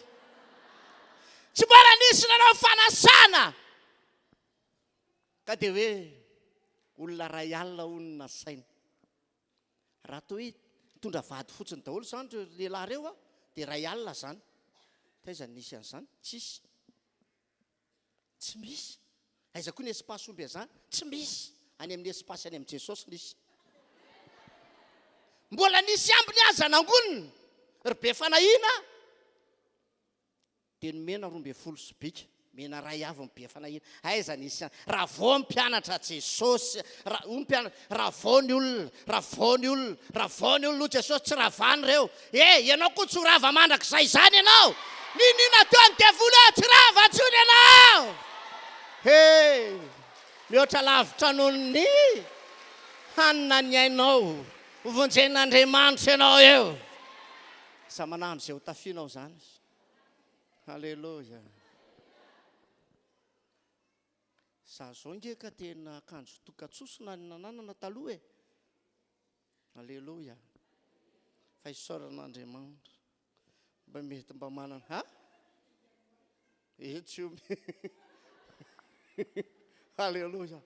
Tsy mbola nisy nanao fanasana. Ka dia hoe olona ray alina hono no nasaina. Raha toa hoe nitondra vady fotsiny daholo izany ireo lehilahy ireo dia ray alina izany. Taiza no nisy an'izany? Tsisy. Tsy misy. Aiza koa ny espace omby an'izany? Tsy misy. Any amin'ny espace any amin'i Jesosy nisy. Mbola nisy ambiny aza nangonina. Ry be fanahiana dia nomena 12 sobika. Mena ray avy ny be fanahiana. Aiza nisy an? Ravao ny mpianatra Jesosy. Ra, hoy ny mpianatra, ravao ny olona, ravao ny olona, ravao ny olona hoy Jesosy, tsy ravany ireo. E, ianao koa tsy ho rava mandrakizay izany ianao. Niniana teo ny devoly eo, tsy rava intsony ianao. He, mihoatra lavitra noho ny hanina ny ainao. Ho vonjen'Andriamanitra ianao eo. Aza manahy amin'izay ho tafianao izany. Haleloia. Za zao nge ka tena akanjo tokan-tsosona ny nananana taloha e. Aleloia. Fa isaorana Andriamanitra. Mba mety mba manana. Ha? Eh, tsy io. Aleloia.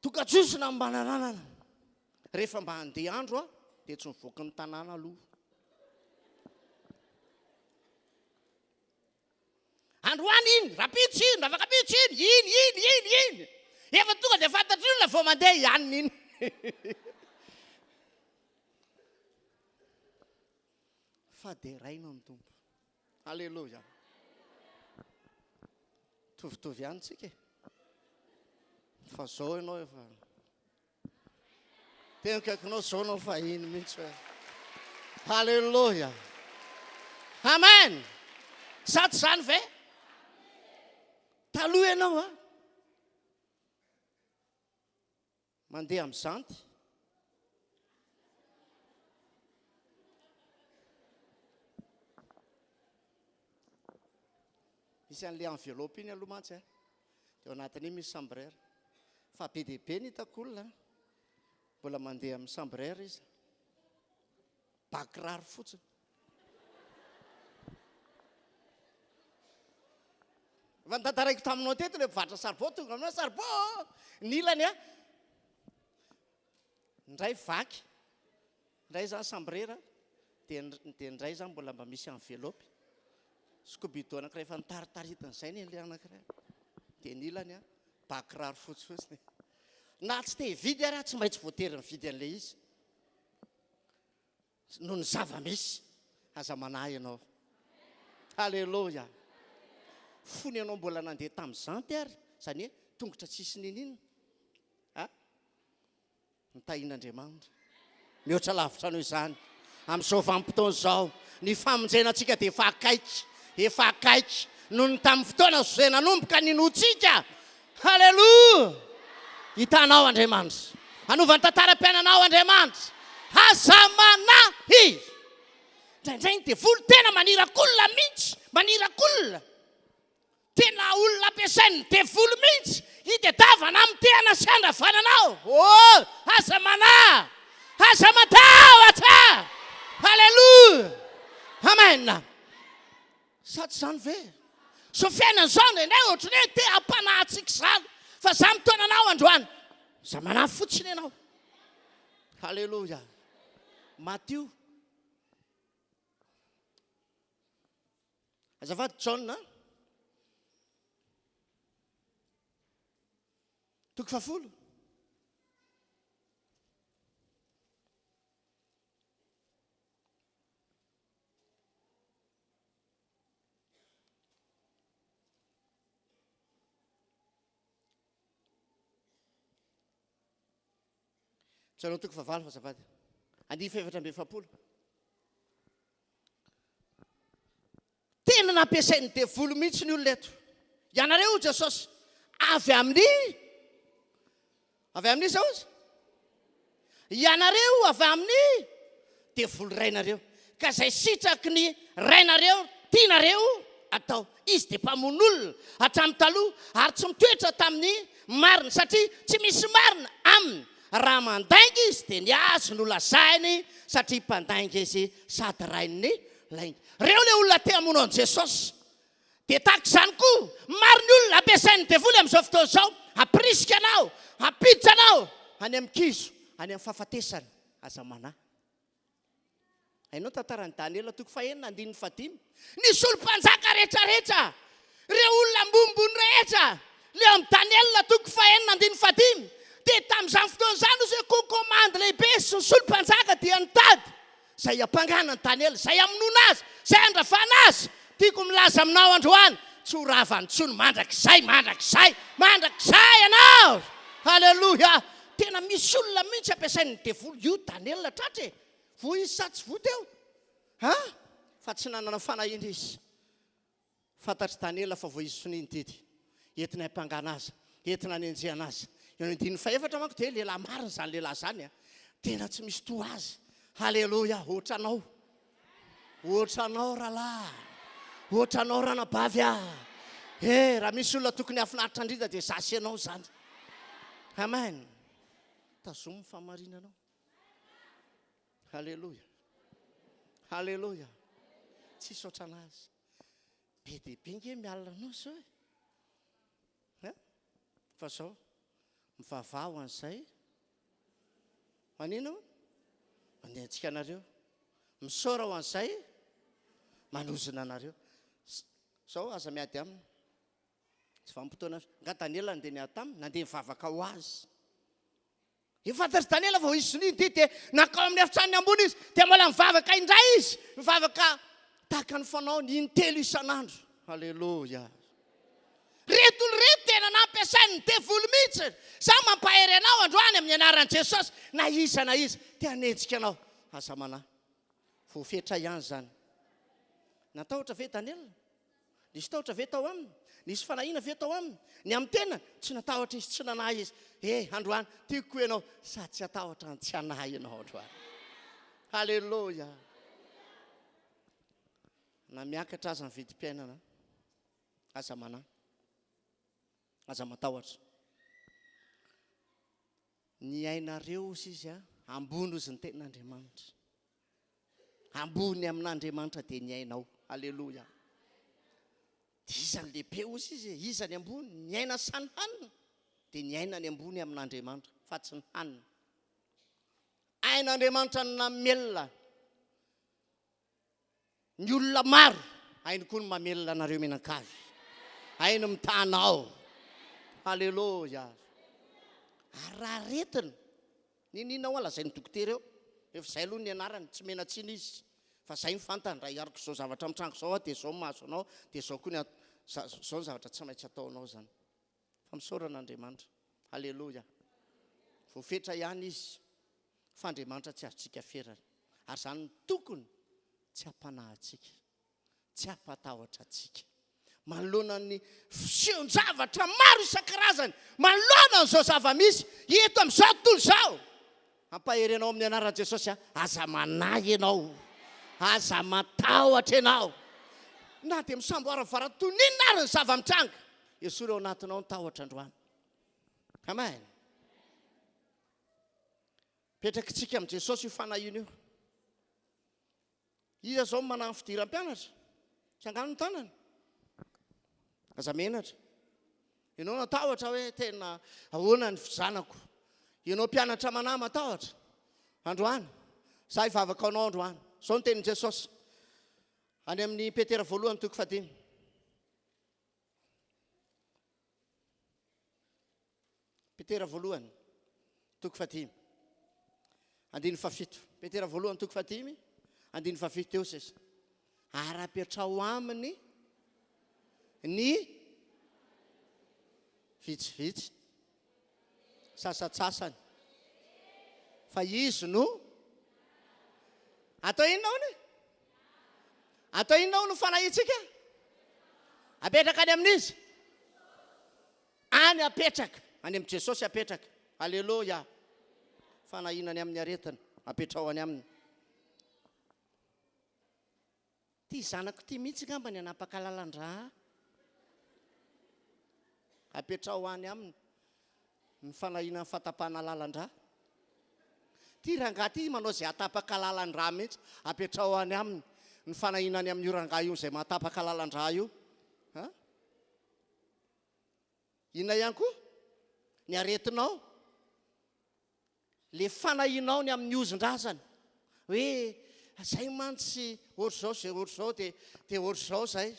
Tokan-tsosona mba nananana. Rehefa mba handeha andro aho, dia tsy mivoaka ny tanàna aloha. Androany iny, rahampitso iny, rafakampitso iny, iny, iny, iny, iny. Efa tonga dia fantatry ny olona vao mandeha hianina iny. Fa deraina ny Tompo. Aleloia. Mitovitovy ihany tsika e. Fa zao ianao efa Teo akaikinao zao anao fahiny mihitsy hoe. Haleloia. Amen. Sa tsy izany ve? Taloha ianao a. Mandeha amin'ny zanty. Misy an'ilay enveloppe iny aloha mantsy a. Dia ao anatin'iny misy chambre air. Fa be dia be ny hitako olona mbola mandeha amin'ny chambre air izy. Ba kiraro fotsiny. Efa notantaraiko taminao teto ilay mpivarotra saribao tonga aminao saribao ny ilany a. Indray vaky, indray izany chambre dia dia indray izany mbola mba misy enveloppe. Scoubidou anankiray efa nitaritaritina izay ny an'ilay anankiray. Dia ny ilany a, ba kiraro fotsy fotsiny. Na tsy te hividy ary aho tsy maintsy voatery nividy an'ilay izy. Noho ny zava-misy. Aza manahy ianao. Haleloia. Fony ianao mbola nandeha tamin'ny zanty ary, izany hoe tongotra tsisy niniana. A? Ny tahian'Andriamanitra. Mihoatra lavitra noho izany. Amin'izao vanim-potoana izao, ny famonjena antsika dia efa akaiky, efa akaiky noho ny tamin'ny fotoana izay nanomboka ninoantsika. Haleloia! Hitanao Andriamanitra. Hanova ny tantaram-piainanao Andriamanitra. Aza manahy! Indraindray ny devoly tena manirak'olona mihitsy, manirak'olona. Tena olona ampiasain'ny devoly mihitsy hitedavana hamotehana sy handravana anao. Oh! Aza manahy! Aza matahotra! Haleloia! Amen! Sa tsy izany ve? Izao fiainana izao indraindray ohatran'ny hoe te hampanahy antsika izany. Fa za mitaona anao androany. Aza manahy fotsiny ianao. Haleloia! Matio. Azafady Jaona toko fahafolo. Jaona toko fahavalo azafady. Andininy fahefatra amby 40. Tena nampiasain'ny devoly mihitsy ny olona eto. Ianareo hoy Jesosy, avy amin'ny avy amin'iza hozy? Ianareo avy amin'ny devoly rainareo. Ka izay sitraky ny rainareo tianareo atao. Izy dia mpamono olona hatramin'ny taloha ary tsy mitoetra tamin'ny marina satria tsy misy marina aminy. Raha mandainga izy dia ny azy no lazainy satria mpandainga izy sady rain'ny lainga. Reo le olona te hamono an'i Jesosy. Dia tahaka izany koa, maro ny olona ampiasain'ny devoly amin'izao fotoana izao hampirisika anao, hampiditra anao any amin'ny kizo, any amin'ny fahafatesana. Aza manahy. Hainao ny tantaran'i Daniela toko fahenina andininy fahadimy? Nisy olo-mpanjaka rehetrarehetra, ireo olona ambonimbony rehetra, leo amin'i Daniela toko fahenina andininy fahadimy, dia tamin'izany fotoana izany ozy hoe konkomandy lehibe sy ny solo-mpanjaka dia nitady izay hampangana an'i Daniela, izay hamonoana azy, izay handravana azy. Tiako milaza aminao androany, tsy ho ravany intsony mandrakizay, mandrakizay, mandrakizay ianao! Haleloia! Tena misy olona mihitsy ampiasain'ny devoly io Daniela tratra e! Voa izy sa tsy voa teo? Ha? Fa tsy nanana fanahiana izy. Fantatr'i Daniela fa voa izy sonia ny didy. Entina hiampangana azy, entina hanenjehana azy. Eo amin'ny andininy fahefatra manko dia lehilahy marina izany lehilahy izany a. Tena tsy misy toa azy. Haleloia, ohatranao. Ohatranao rahalahy. Ohatranao ranabavy a. Eh, raha misy olona tokony hahafinaritra indrindra dia za sy ianao izany. Amen. Tazomy ny fahamarinanao. Haleloia. Haleloia. Tsisy ohatran'azy. Be dia be nge mialona anao zao e. Hein? Fa zao, mivavaha ho an'izay. Manina moa? Manenjika anareo. Misaora ho an'izay manozona anareo. Zao aza miady aminy. Tsy vanim-potoana. Nga Daniela nandeha niady taminy? Nandeha nivavaka ho azy. Efa fantatr'i Daniela fa ho hisy sonia ity, dia nankao amin'ny efitranony ambony izy, dia mbola nivavaka indray izy, nivavaka tahaka ny fanaony intelo isan'andro. Haleloia! Reto olona ireto tena nampiasain'ny devoly mihitsy. Izaho mampahery anao androany amin'ny anaran'i Jesosy, na iza na iza te hanenjika anao, aza manahy. Voafetra ihany izany. Natahotra ve Daniela? Nisy tahotra ve tao aminy? Nisy fanahiana ve tao aminy? Ny amin'ny tenany? Tsy natahotra izy, tsy nanahy izy. He, androany, tiako koa ianao, sady tsy hatahotra no tsy hanahy ianao androany. Haleloia! Na miakatra aza ny vidim-piainana. Aza manahy. Aza matahotra. Ny ainareo hozy izy a, ambony hozy ny tenin'Andriamanitra. Ambony amin'Andriamanitra dia ny ainao. Aleloia. Dia iza ny lehibe hozy izy e? Iza ny ambony? Ny aina sa ny hanina? Dia ny aina ny ambony amin'Andriamanitra fa tsy ny hanina. Ain'Andriamanitra no namelona Ny olona maro, hainy koa ny mamelona anareo mianakavy. Hainy mitana ao. Haleloia. Ary raha aretina, n'inon'inona hoa lazain'ny dokotera eo, efa izay aloha ny anarany, tsy mena-tsiny izy, fa izay no fantany, raha araka izao zavatra mitranga izao aho dia izao no mahazo anao, dia izao koa ny izao ny zavatra tsy maintsy ataonao izany. Fa misaorana Andriamanitra. Haleloia. Voafetra ihany izy. Fa Andriamanitra tsy azontsika ferana. Ary izany no tokony tsy hampanahy antsika, tsy hampatahotra antsika. Manoloana ny fisehon-javatra maro isan-karazany, manoloana an'izao zava-misy eto amin'izao tontolo izao, hampahery anao amin'ny anaran'i Jesosy aho, aza manahy ianao, aza matahotra ianao. Na dia misamboaravoara toy ny inona ary ny zava-mitranga, esory ao anatinao ny tahotra androany. Amen. Petrakitsika amin'i Jesosy io fanahiana io. Iza izao no manahy ny fidiram-pianatra? Tsangano ny tanana. Aza menatra. Ianao natahotra hoe tena ahoana ny fizanako. Ianao mpianatra manahy matahotra. Androany, za hivavaka anao androany. Izao ny tenin'i Jesosy. Any amin'ny Petera voalohany toko fahadimy. Petera voalohany, toko fahadimy, andininy fahafito. Petera voalohany, toko fahadimy, andininy fahafito teo sisa. Ary apetraho aminy ny vitsivitsy, sasantsasany, fa izy no atao inona hono e? Atao inona hono ny fanahintsika? Apetraka any amin'iza? Any apetraka, any amin'i Jesosy apetraka. Aleloia! Fanahiana ny amin'ny aretina, apetraho any aminy. Ity zanako ity mihitsy angamba ny hanapaka lalan-drà ahy. Apetraho any aminy ny fanahiana ny fatapahana lalan-drà. Ity rangahy ity manao izay hahatapaka lalan-drà mihitsy. Apetraho any aminy ny fanahiana ny amin'io rangahy io izay mahatapaka lalan-drà io. Ha? Inona ihany koa? Ny aretinao. Le fanahianao ny amin'ny ozon-drazana. Hoe zay mantsy ohatr'izao sy ohatr'izao dia dia ohatr'izao zay.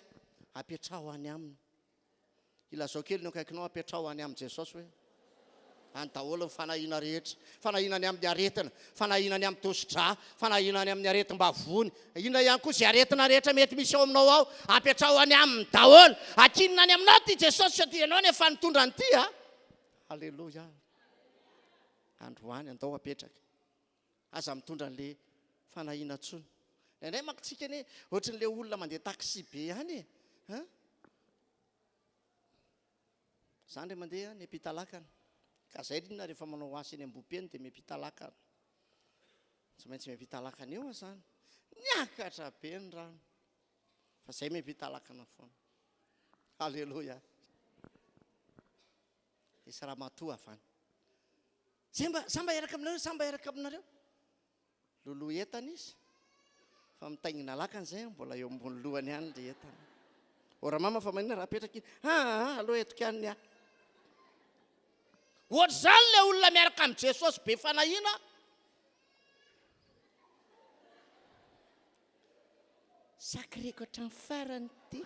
Apetraho any aminy. Ilazao kely ny eo akaikinao, apetraho any amin'i Jesosy hoe any daholo ny fanahiana rehetra. Fanahiana ny amin'ny aretina, fanahiana ny amin'ny tosi-drà, fanahiana ny amin'ny aretim-bavony. Inona ihany koa izay aretina rehetra mety misy ao aminao ao, apetraho any aminy daholo. Akinina any aminao ity Jesosy satria ianao no efa nitondra an'ity a. Aleloia. Androany andao apetraka. Aza mitondra an'le fanahiana intsony. Indraindray manko tsika anie ohatran'le olona mandeha taxi be ihany e. Hein? Za ndray mandeha miampita lakana. Ka zay ry inona rehefa manao asa eny Ambohipeno dia miampita lakana. Tsy maintsy miampita lakana eo aho zany. Niakatra be ny rano. Fa zay miampita lakana foana. Alléluia. Nisy ramatoa avy any. Zay mba, za mba hiaraka aminareo, za mba hiaraka aminareo. Loloha entana izy fa mitaingina lakana izay mbola eo ambony lohany ihany ilay entana. O ramama fa maninona raha apetraka iny? Aa aleo entiko ihany ny ahy. Ohatr'izany ilay olona miaraka amin'i Jesosy be fanahiana. Sacreko hatramin'ny farany ity.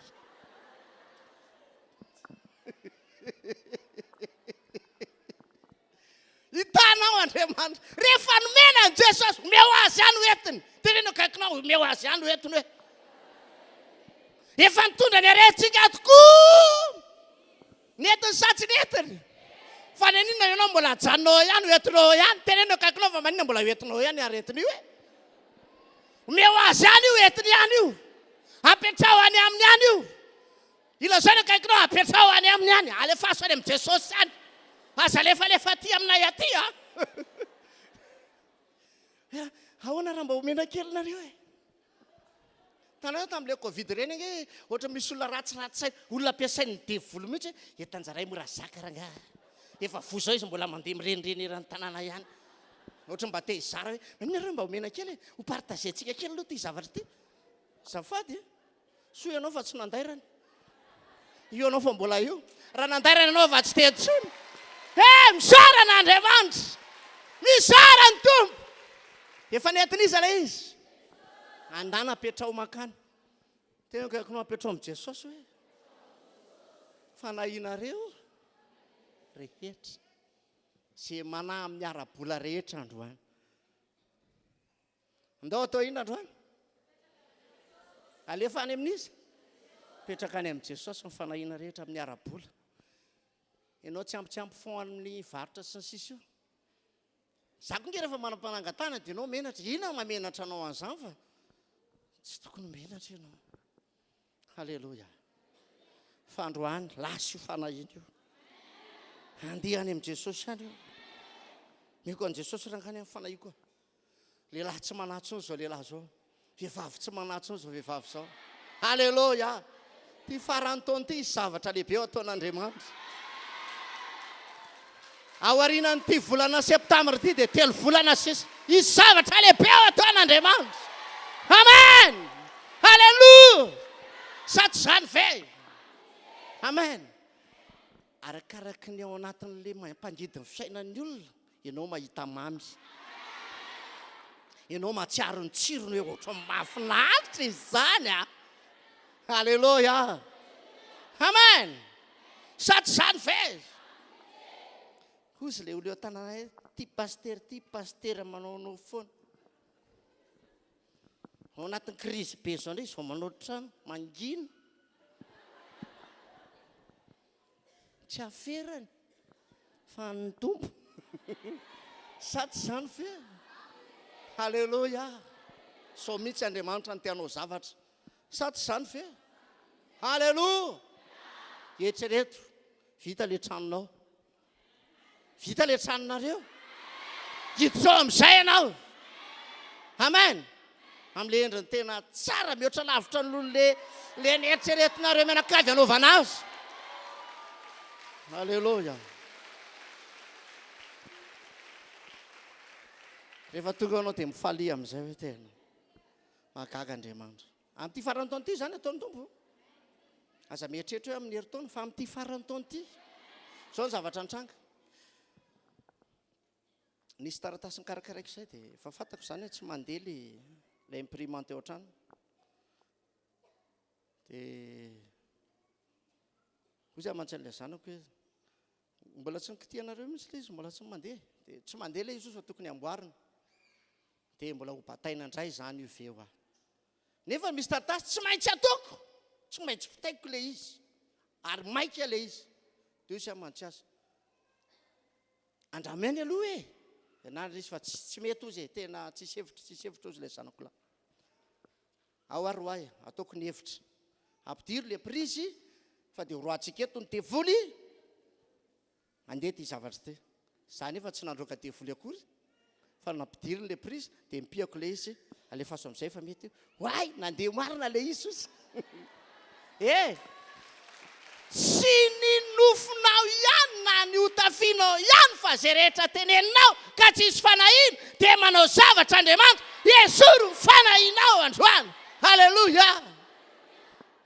Hitanao Andriamanitra. Rehefa nomena an'i Jesosy, omeo azy ihany ho entiny. Teneno akaikinao, omeo azy ihany ho entiny hoe. Efa nitondra ny aretintsika tokoa. Nentiny sa tsy nentiny? Fa naninona ianao mbola ajanonao ao ihany, ho entinao ao ihany? Teneno akaikinao fa maninona mbola ho entinao ao ihany io aretina io e? Omeo azy ihany io, entiny ihany io. Apetraho any aminy ihany io. Ilazao ny akaikinao, apetraho any aminy ihany. Alefaso any amin'i Jesosy any. Aza alefalefa aty aminay aty a. Ahoana raha mba omena kely nareo e? Hitanareo tamin'ilay covid ireny ange ohatra misy olona ratsiratsy saina, olona ampiasain'ny devoly mihitsy hoe entan-jarahy mora zaka rangahy. Efa voa izao izy mbola mandeha mirenireny eran'ny tanàna ihany. Ohatra mba te hizara hoe maninona nareo mba omena kely e, ho partager-ntsika kely aloha ity zavatra ity. Azafady e. Soa ianao fa tsy nandairana. Io ianao fa mbola io. Raha nandairana ianao fa tsy teo intsony. He, misaora an'Andriamanitra. Misaora ny Tompo. Efa nentin'iza ilay izy? Andana apetraho mankany. Tena akaikinao apetraho amin'i Jesosy hoe fanahinareo rehetra. Izay manahy amin'ny ara-bola rehetra androany. Andao atao inona androany? Alefa any amin'iza? Petraka any amin'i Jesosy ny fanahiana rehetra amin'ny ara-bola. Ianao tsy ampy tsy ampy fond amin'ny varotra sy ny sisa io. Za koa nge rehefa manam-panangatana dia ianao menatra. Inona no mahamenatra anao an'izany fa tsy tokony ho menatra ianao. Haleloia. Fa androany lasa io fanahiana io. Handeha any amin'i Jesosy any io. Meko an'i Jesosy rangany amin'ny fanahiako. Lehilahy tsy manahy intsony izao lehilahy izao. Vehivavy tsy manahy intsony izao vehivavy izao. Haleloia. Ity faran'ny taona ity hisy zavatra lehibe ho ataon'Andriamanitra. Aorianan'ity volana septambra ity dia telo volana sisa. Hisy zavatra lehibe ho ataon'Andriamanitra. Amen. Haleloia. Sa tsy izany ve? Amen. Arakaraky ny ao anatin'ilay mampangidy ny fiainan'ny olona, ianao mahita mamy. Ianao mahatsiaro ny tsirony hoe ohatran'ny mahafinaritra izany a! Aleloia! Amen! Sa tsy izany ve? Hozy ilay olona eo an-tanàna hoe, ity pasitera ity, pasitera manaonao foana. Ao anatin'ny crise be izao indray izy vao manao trano, mangina. Tsy aferany fa an'ny Tompo. Sa tsy izany ve? Haleloia! Sao mihitsy Andriamanitra no te hanao zavatra. Sa tsy izany ve? Haleloia! Eritrereto, vita ilay tranonao. Vita ilay tranonareo. Hiditra ao amin'izay ianao. Amen. Amin'ilay endriny tena tsara mihoatra lavitra noho ilay ilay neritreretinareo mianakavy hanaovana azy. Alléluia. Rehefa tonga ianao dia mifalia amin'izay hoe tena mahagaga Andriamanitra. Amin'ity faran'ny taona ity izany ataon'ny Tompo. Aza mieritreritra hoe amin'ny herintaona fa amin'ity faran'ny taona ity. Izao ny zavatra nitranga. Nisy taratasy nikarakaraiko izay dia efa fantako izany hoe tsy mandeha ilay ilay imprimante ao an-trano. Dia hoy za mantsy an'ilay zanako hoe mbola tsy nikitihanareo mihitsy ilay izy, mbola tsy mandeha. Dia tsy mandeha ilay izy fa tokony amboarina. Dia mbola ho bataina indray izany io ve hoa. Nefa misy taratasy tsy maintsy ataoko, tsy maintsy vitaiko ilay izy, ary maika ilay izy. Dia hoy izy mantsy azy, andramo ihany aloha e! Dia nandry izy fa tsy, tsy mety hozy e, tena tsisy hevitra, tsisy hevitra hozy ilay zanako lahy. Ao ary hoay, ataoko ny hevitra. Ampidiro ilay prise fa dia horoahantsika eto ny devoly. Andeha ity zavatra ity. Za nefa tsy nandroaka devoly akory fa nampidiriny le prise dia nipihako le izy alefaso amizay fa mety io. Oay! Nandeha marina le izy ozy. Eh! Tsy ny nofonao ihany na ny hotafianao ihany fa ze rehetra teneninao ka tsisy fanahiana dia manao zavatra Andriamanitra esory ny fanahianao androany. Alléluia!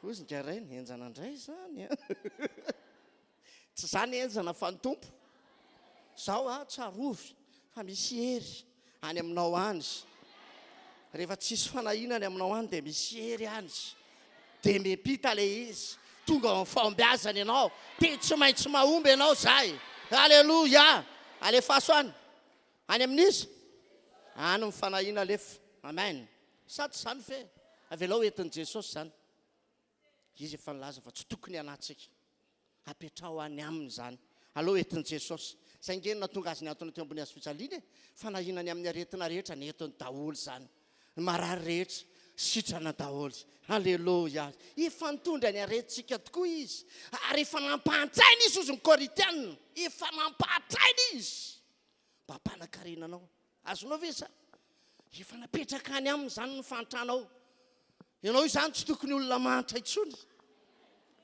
Hozy ingahy Rainy, henjana indray izany an! Tsy za ny henjana fa ny Tompo. Zao a, tsarovy fa misy hery any aminao any. Rehefa tsisy fanahiana any aminao any dia misy hery any. Dia miampita ilay izy. Tonga ao amin'ny fahombiazana ianao. Dia tsy maintsy mahomby ianao zay. Alléluia. Alefaso any. Any amin'iza? Any ny fanahiana alefa. Amen. Sa tsy izany ve? Avelao entin'i Jesosy izany. Izy efa nilaza fa tsy tokony hialantsika. Apetraho any aminy izany. Aleo entin'i Jesosy. Izay ange no nahatonga azy nihantona teo ambony hazofijaliana e. Fanahiana ny amin'ny aretina rehetra, nentiny daholo izany. Ny marary rehetra, sitrana daholo. Aleloia. Efa nitondra ny aretintsika tokoa Izy. Ary efa nampahantraina Izy, hozy ny Korintiana. Efa nampahantraina Izy. Mba hampanan-karena anao. Azonao ve izany? Efa napetraka any aminy izany ny fahantranao. Ianao izany tsy tokony olona mahantra intsony.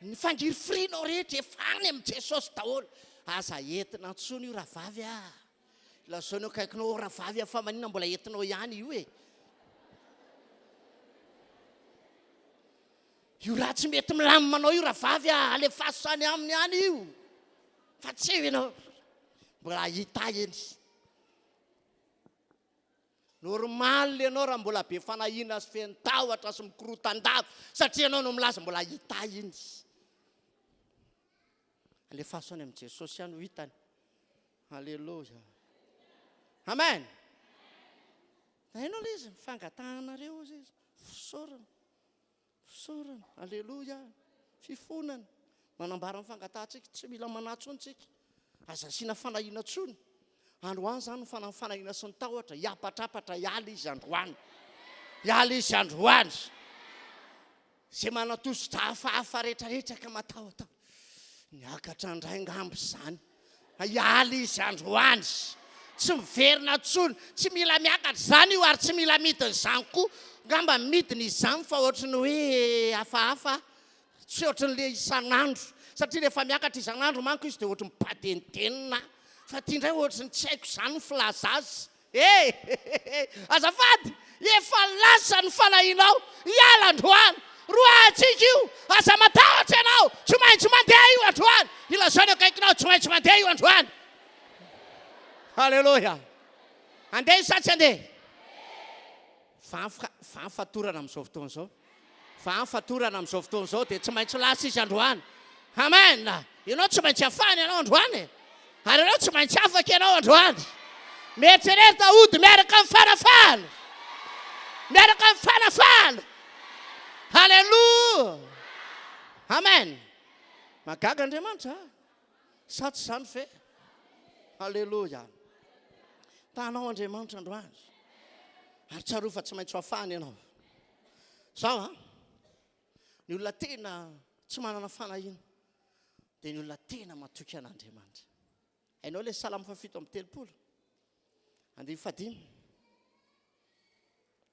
Ny fangirifirinao rehetra efa any amin'i Jesosy daholo. Aza entina intsony io rahavavy a! Lazao ny eo akaikinao, oh rahavavy a, fa maninona mbola entinao ihany io e? Io raha tsy mety milamina anao io rahavavy a, alefaso any aminy any io. Fa tsy eo ianao. Mbola hahita eny. Normal ianao raha mbola be fanahiana sy feno tahotra sy mikorotan-dava satria ianao no milaza mbola hita iny. Alefaso any amin'i Jesosy any ho hitany. Alléluia. Amen. Hainao ilay izy, ny fangatahanareo izy, fisaorana. Fisaorana, aleloia, fifonana, manambara ny fangatahantsika, tsy mila manahy intsony tsika, aza asiana fanahiana intsony, androany izany ny fanahy fanahiana sy ny tahotra, hiapatrapatra hiala izy androany, hiala izy androany, izay manatositra hafahafa rehetrarehetra ka matahotahotra, niakatra indray angamba izany. Hiala izy androany. Tsy miverina intsony. Tsy mila miakatra izany io ary tsy mila midina izany koa. Angamba midina izany fa ohatry ny hoe hafahafa. Tsy ohatry ny le isan'andro. Satria rehefa miakatra isan'andro manko izy dia ohatry ny mibadenitenina. Fa ity indray ohatry ny tsy haiko izany ny filaza azy. E! Azafady! Efa lasa ny fanahinao, hiala androany! Roahantsika io! Aza matahotra ianao! Tsy maintsy mandeha io androany! Ilazao ny akaikinao, tsy maintsy mandeha io androany! Haleloia! Handeha io sa tsy handeha? Fa ny fatorana amin'izao fotoana izao. Fa ny fatorana amin'izao fotoana izao dia tsy maintsy lasa izy androany. Amen! Ianao tsy maintsy afahana ianao androany e! Ary ianao tsy maintsy afaka ianao androany. Mieritrereta hody miaraka amin'ny fanafahana. Miaraka amin'ny fanafahana. Haleloia! Amen! Mahagaga Andriamanitra a! Sa tsy izany ve? Haleloia! Tahanao Andriamanitra androany. Ary tsarovy fa tsy maintsy ho afahana ianao. Zao an, ny olona tena tsy manana fanahiana dia ny olona tena matoky an'Andriamanitra. Hainao ilay Salamo fahafito amby telopolo, andininy fahadimy.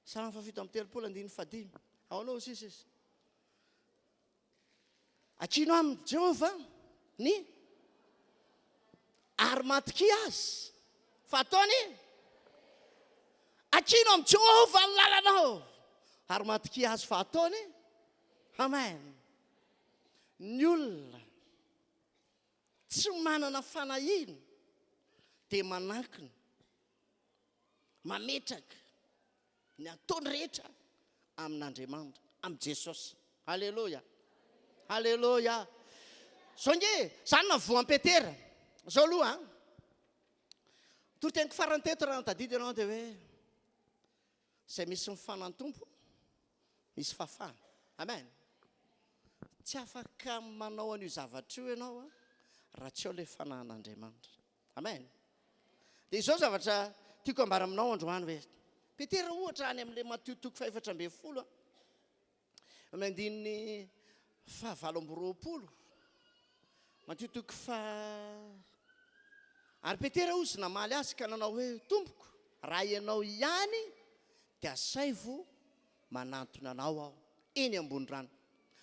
Salamo fahafito amby telopolo, andininy fahadimy. Ahoana hoy sisa izy? Akino amin'i Jehovah ny ary matokia azy fa ataony. Akino amin'i Jehovah ny lalanao ary matokia azy fa ataony. Amen. Ny olona tsy manana fanahiana dia manankina, mametraka Ny ataony rehetra amin'Andriamanitra, amin'i Jesosy. Aleloia! Aleloia! Zao nge, zany navoan'i Petera. Zao aloha an. Toriteniko farany teto raha nitadidy ianao dia hoe izay misy ny fanan'ny Tompo, misy fahafahana. Amen. Tsy afaka manao an'io zavatra io ianao raha tsy ao ilay fanahin'Andriamanitra. Amen. Dia izao zavatra tiako ambara aminao androany hoe, Petera ohatra any amin'ilay Matio toko fahefatra ambin'ny folo, amin'ny andininy fahavalo amby roapolo. Matio toko fa Ary Petera hozy namaly azy ka nanao hoe, Tompoko, raha ianao ihany dia asaivo manantona anao aho eny ambony rano.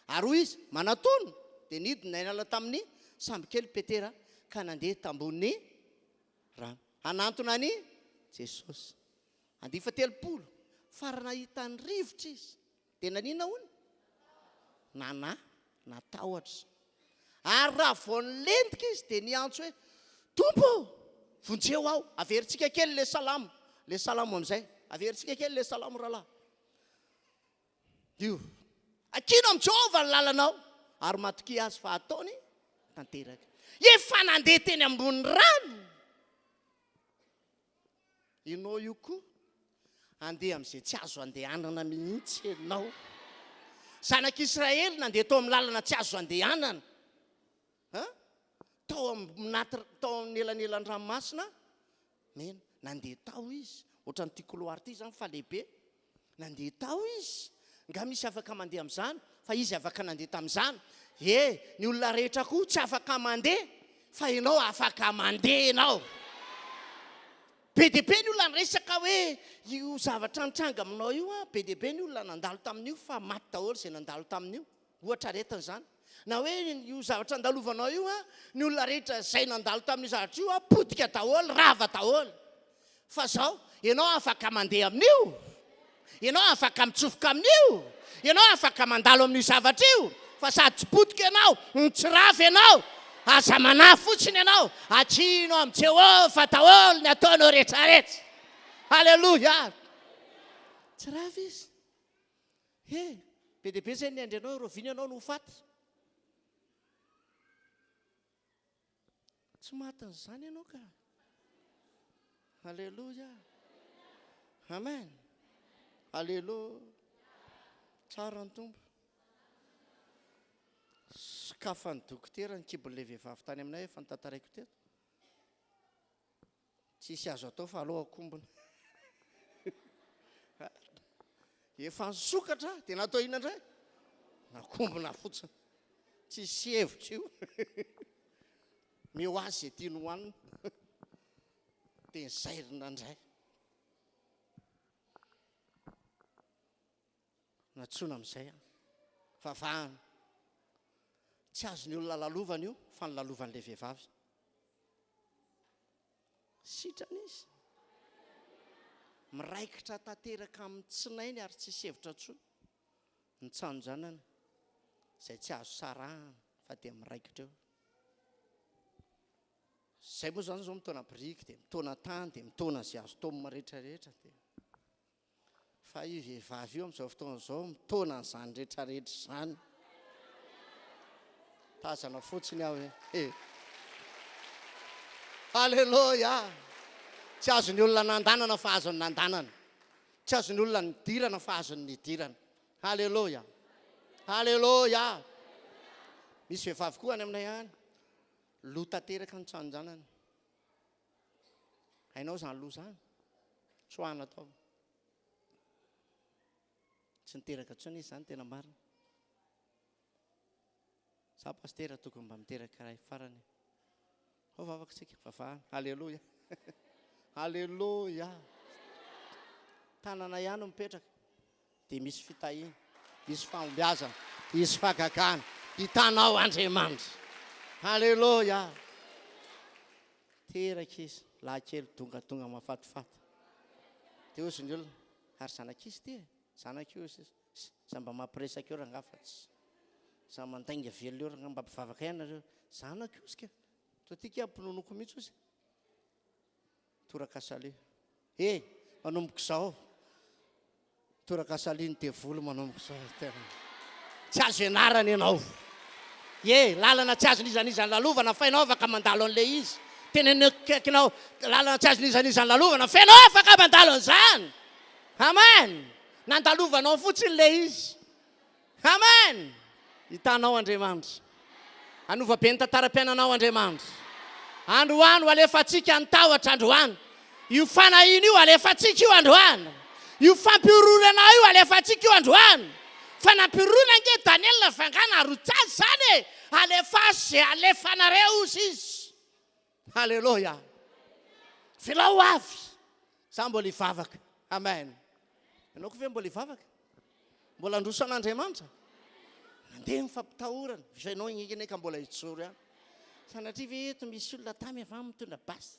Ary hoy izy, Manatòna! Dia nidina niala tamin'ny sambokely Petera ka nandeha tambonin'ny rano, hanantona an'i Jesosy. Andiany fahatelopolo, fa raha nahita ny rivotra izy, dia naninona hono? Nanahy, natahotra. Ary raha vao nilentika izy dia niantso hoe, Tompo ô, vonjeo aho! Averintsika kely ilay salamo, ilay salamo amin'izay. Averintsika kely ilay salamo rahalahy. Io. Ankino amin'i Jehovah ny lalanao, ary matokia azy fa hataony tanteraka. Efa nandeha teny ambony rano. Ianao io koa handeha amin'izay tsy azo andehanana mihitsy ianao. Zanak'Israely nandeha tao amin'ny lalana tsy azo andehanana. Hein? Tao anaty tao amin'ny elanelan'ny ranomasina mena. Nandeha tao izy. Ohatran'ity couloir ity izany fa lehibe. Nandeha tao izy. Nga misy afaka mandeha amin'izany? Fa izy afaka nandeha tamin'izany. E, ny olona rehetra koa tsy afaka mandeha, fa ianao afaka mandeha ianao. Be dia be ny olona niresaka hoe io zavatra nitranga aminao io an, be dia be ny olona nandalo tamin'io fa maty daholo izay nandalo tamin'io. Ohatra aretina izany. Na hoe io zavatra andalovanao io an, ny olona rehetra izay nandalo tamin'io zavatra io an, potika daholo, rava daholo. Fa zao, ianao afaka mandeha amin'io, ianao afaka mitsofoka amin'io, ianao afaka mandalo amin'io zavatra io, fa sady tsy potika ianao, no tsy rava ianao. Aza manahy fotsiny ianao, atsino amin'i Jehovah daholo ny ataonao rehetrarehetra. Aleloia! Tsy rava izy. He, be dia be izay ny niandry anao, rahoviana ianao no ho faty? Tsy matin'izany ianao ka. Alléluia. Amen. Alléluia. Tsara ny Tompo. Sokafan'ny dokotera ny kibon'ilay vehivavy tany aminay efa notantaraiko teto. Tsisy azo atao fa aleo akombona. Efa nisokatra dia natao inona indray? Nakombona fotsiny. Tsisy hevitra io. Meo azy izay tiany hohanina. Dia nizairina indray. Nantsoina amin'izay aho. Vavahana. Tsy azon'ny olona lalovana io fa ny lalovan'ilay vehivavy. Sitrana izy. Miraikitra tanteraka amin'ny tsinainy ary tsisy hevitra intsony. Ny tsanon-janany izay tsy azo sarahana fa dia miraikitra eo. Izay moa izany izao mitaona biriky dia mitaona tany dia mitaona izay azo taomina rehetra rehetra dia. Fa io vehivavy io amin'izao fotoana izao mitaona an'izany rehetra rehetra izany. Tazana fotsiny aho hoe eh. Alléluia! Tsy azon'ny olona nandanana fa azony nandanana. Tsy azon'ny olona nidirana fa azony nidirana. Alléluia! Alléluia! Misy vehivavy koa any aminay any, lo tanteraka ny tranon-janany. Hainao izany loha izany? Tsoahina tao. Tsy niteraka intsony izy izany tena marina. Za pasitera tokony mba miteraka iray farany. Ao vavaka tsika, vavahana. Alléluia. Alléluia. Tanana ihany no mipetraka. Dia misy fitahiana, hisy fahombiazana, hisy fahagagana. Hitanao Andriamanitra. Alléluia. Teraka izy, lahy kely dongadonga mahafatifaty. Dia hozy ny olona, ary zanak'iza ity e? Zanako io izy. Za mba mampiresaka eo rangahy fa tsy za mandainga velona eo rangahy, mba mpivavaka ihany nareo. Zanako io izy ka. Toa ty kay ampinonoako mihitsy ozy. Toraka salut. E! Manomboka izao. Toraka salut ny devoly manomboka izao. Tena tsy azo ianarana ianao. Ye, lalana tsy azon'iza n'iza lalovana fa ianao afaka mandalo an'ilay izy. Teneno akaikinao, lalana tsy azon'iza n'iza lalovana fa ianao afaka mandalo an'izany. Amen! Nandalovanao fotsiny ilay izy. Amen! Hitanao Andriamanitra. Hanova be ny tantaram-piainanao Andriamanitra. Androany ho alefantsika ny tahotra androany. Io fanahiana io alefantsika io androany. Io fampihorohoroana io alefantsika io androany. Fa nampihorohoroana ange Daniela fa angaha narotsy azy izany e! Alefaso izay alefanareo hozy izy. Haleloia! Vilao ho avy. Za mbola hivavaka. Amen. Ianao koa ve mbola hivavaka? Mbola handroso an'Andriamanitra? Nandeha ny fampitahorana. Fa ianao anie anie ka mbola hijoro ihany. Sanatria ve eto misy olona tamy avy any mitondra basy?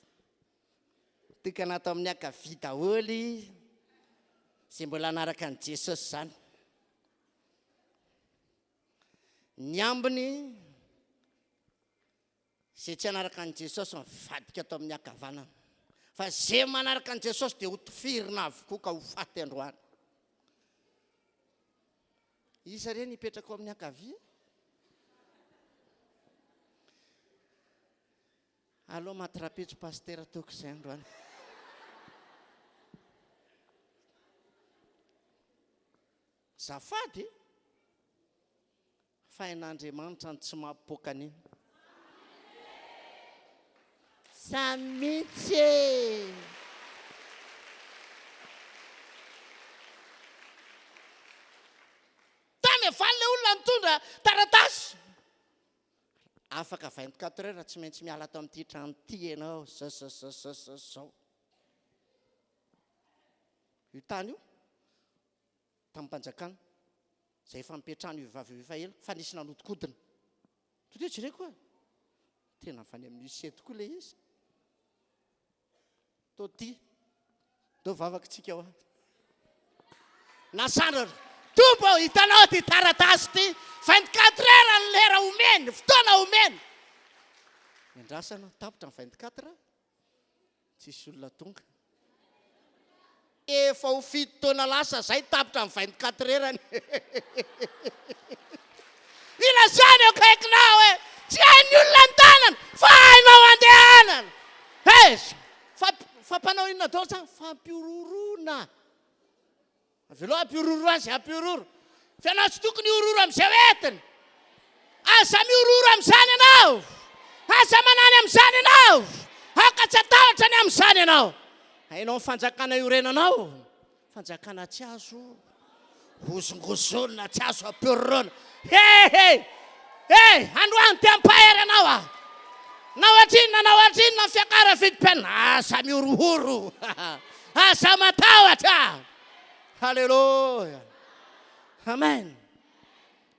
Tokana ato amin'ny ankavia daholo izay mbola hanaraka an'i Jesosy izany. Ny ambiny Izay tsy hanaraka an'i Jesosy mivadika ato amin'ny ankavanana. Fa izay manaraka an'i Jesosy dia hotifirina avokoa ka ho faty androany. Iza re ny hipetraka ao amin'ny ankavia? Aleo maty rapitso pasitera toko izay androany. Zafady e! Fa hain'Andriamanitra ny tsy mampipoaka an'iny. Zany mihitsy e! Tany avaly ilay olona nitondra taratasy. Afaka 24 heures tsy maintsy miala ato amin'ity trano ity ianao. Zao zao zao zao zao zao. Io tany io tamim-panjakana izay efa nipetrahana io vehivavy io efa ela fa nisy nanodikodina. To dia jereko hoe tena avy any amin'ny huissier tokoa ilay izy. Tôty, ndao vavaka tsika hoa. Nasandratra, Tompo ô, hitanao ity taratasy ity, 24 heures ny lera omeny, fotoana omeny. Endrasana, tapitra ny 24, tsisy olona tonga. Efa ho fito taona lasa zay tapitra ny 24 heures-ny. Ilazany eo akaikinao hoe tsy hain'ny olona ny tanana fa hainao andehanana. Aiza? Fa fa mpanao inona daholo zany? Fampihorohoroana. Avelao hampihorohoro azy, hampihorohoro. Fa ianao tsy tokony hihorohoro amin'izay hoentiny. Aza mihorohoro amin'izany ianao. Aza manany amin'izany ianao. Aoka tsy hatahotra ny amin'izany ianao. Hainao ny fanjakana iorenanao. Fanjakana tsy azo hozongozonina, tsy azo ampihorohoroana. He he! He! Androany te hampahery anao aho. Na ohatrinona na ohatrinona ny fiakaran'ny vidim-piainana, aza mihorohoro. Aza matahotra. Haleloia. Amen.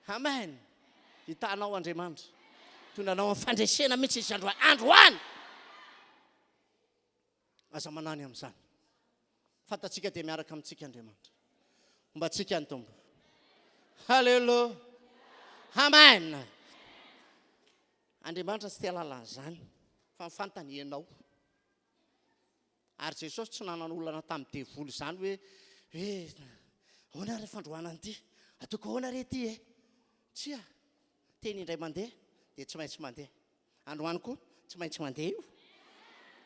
Amen. Hitanao Andriamanitra. Mitondra anao amin'ny fandresena mihitsy izy androany. Androany. Aza manany amin'izany. Fantatsika dia miaraka amintsika Andriamanitra. Homba antsika ny Tompo. Haleloia. Amen. Andriamanitra tsy te hahalala an'izany fa ny fantany ianao. Ary Jesosy tsy nanana olana tamin'ny devoly izany hoe hoe ahoana re fandroana an'ity? Ataoko ahoana re ity e? Tsia, teny indray mandeha dia tsy maintsy mandeha. Androany koa tsy maintsy mandeha io.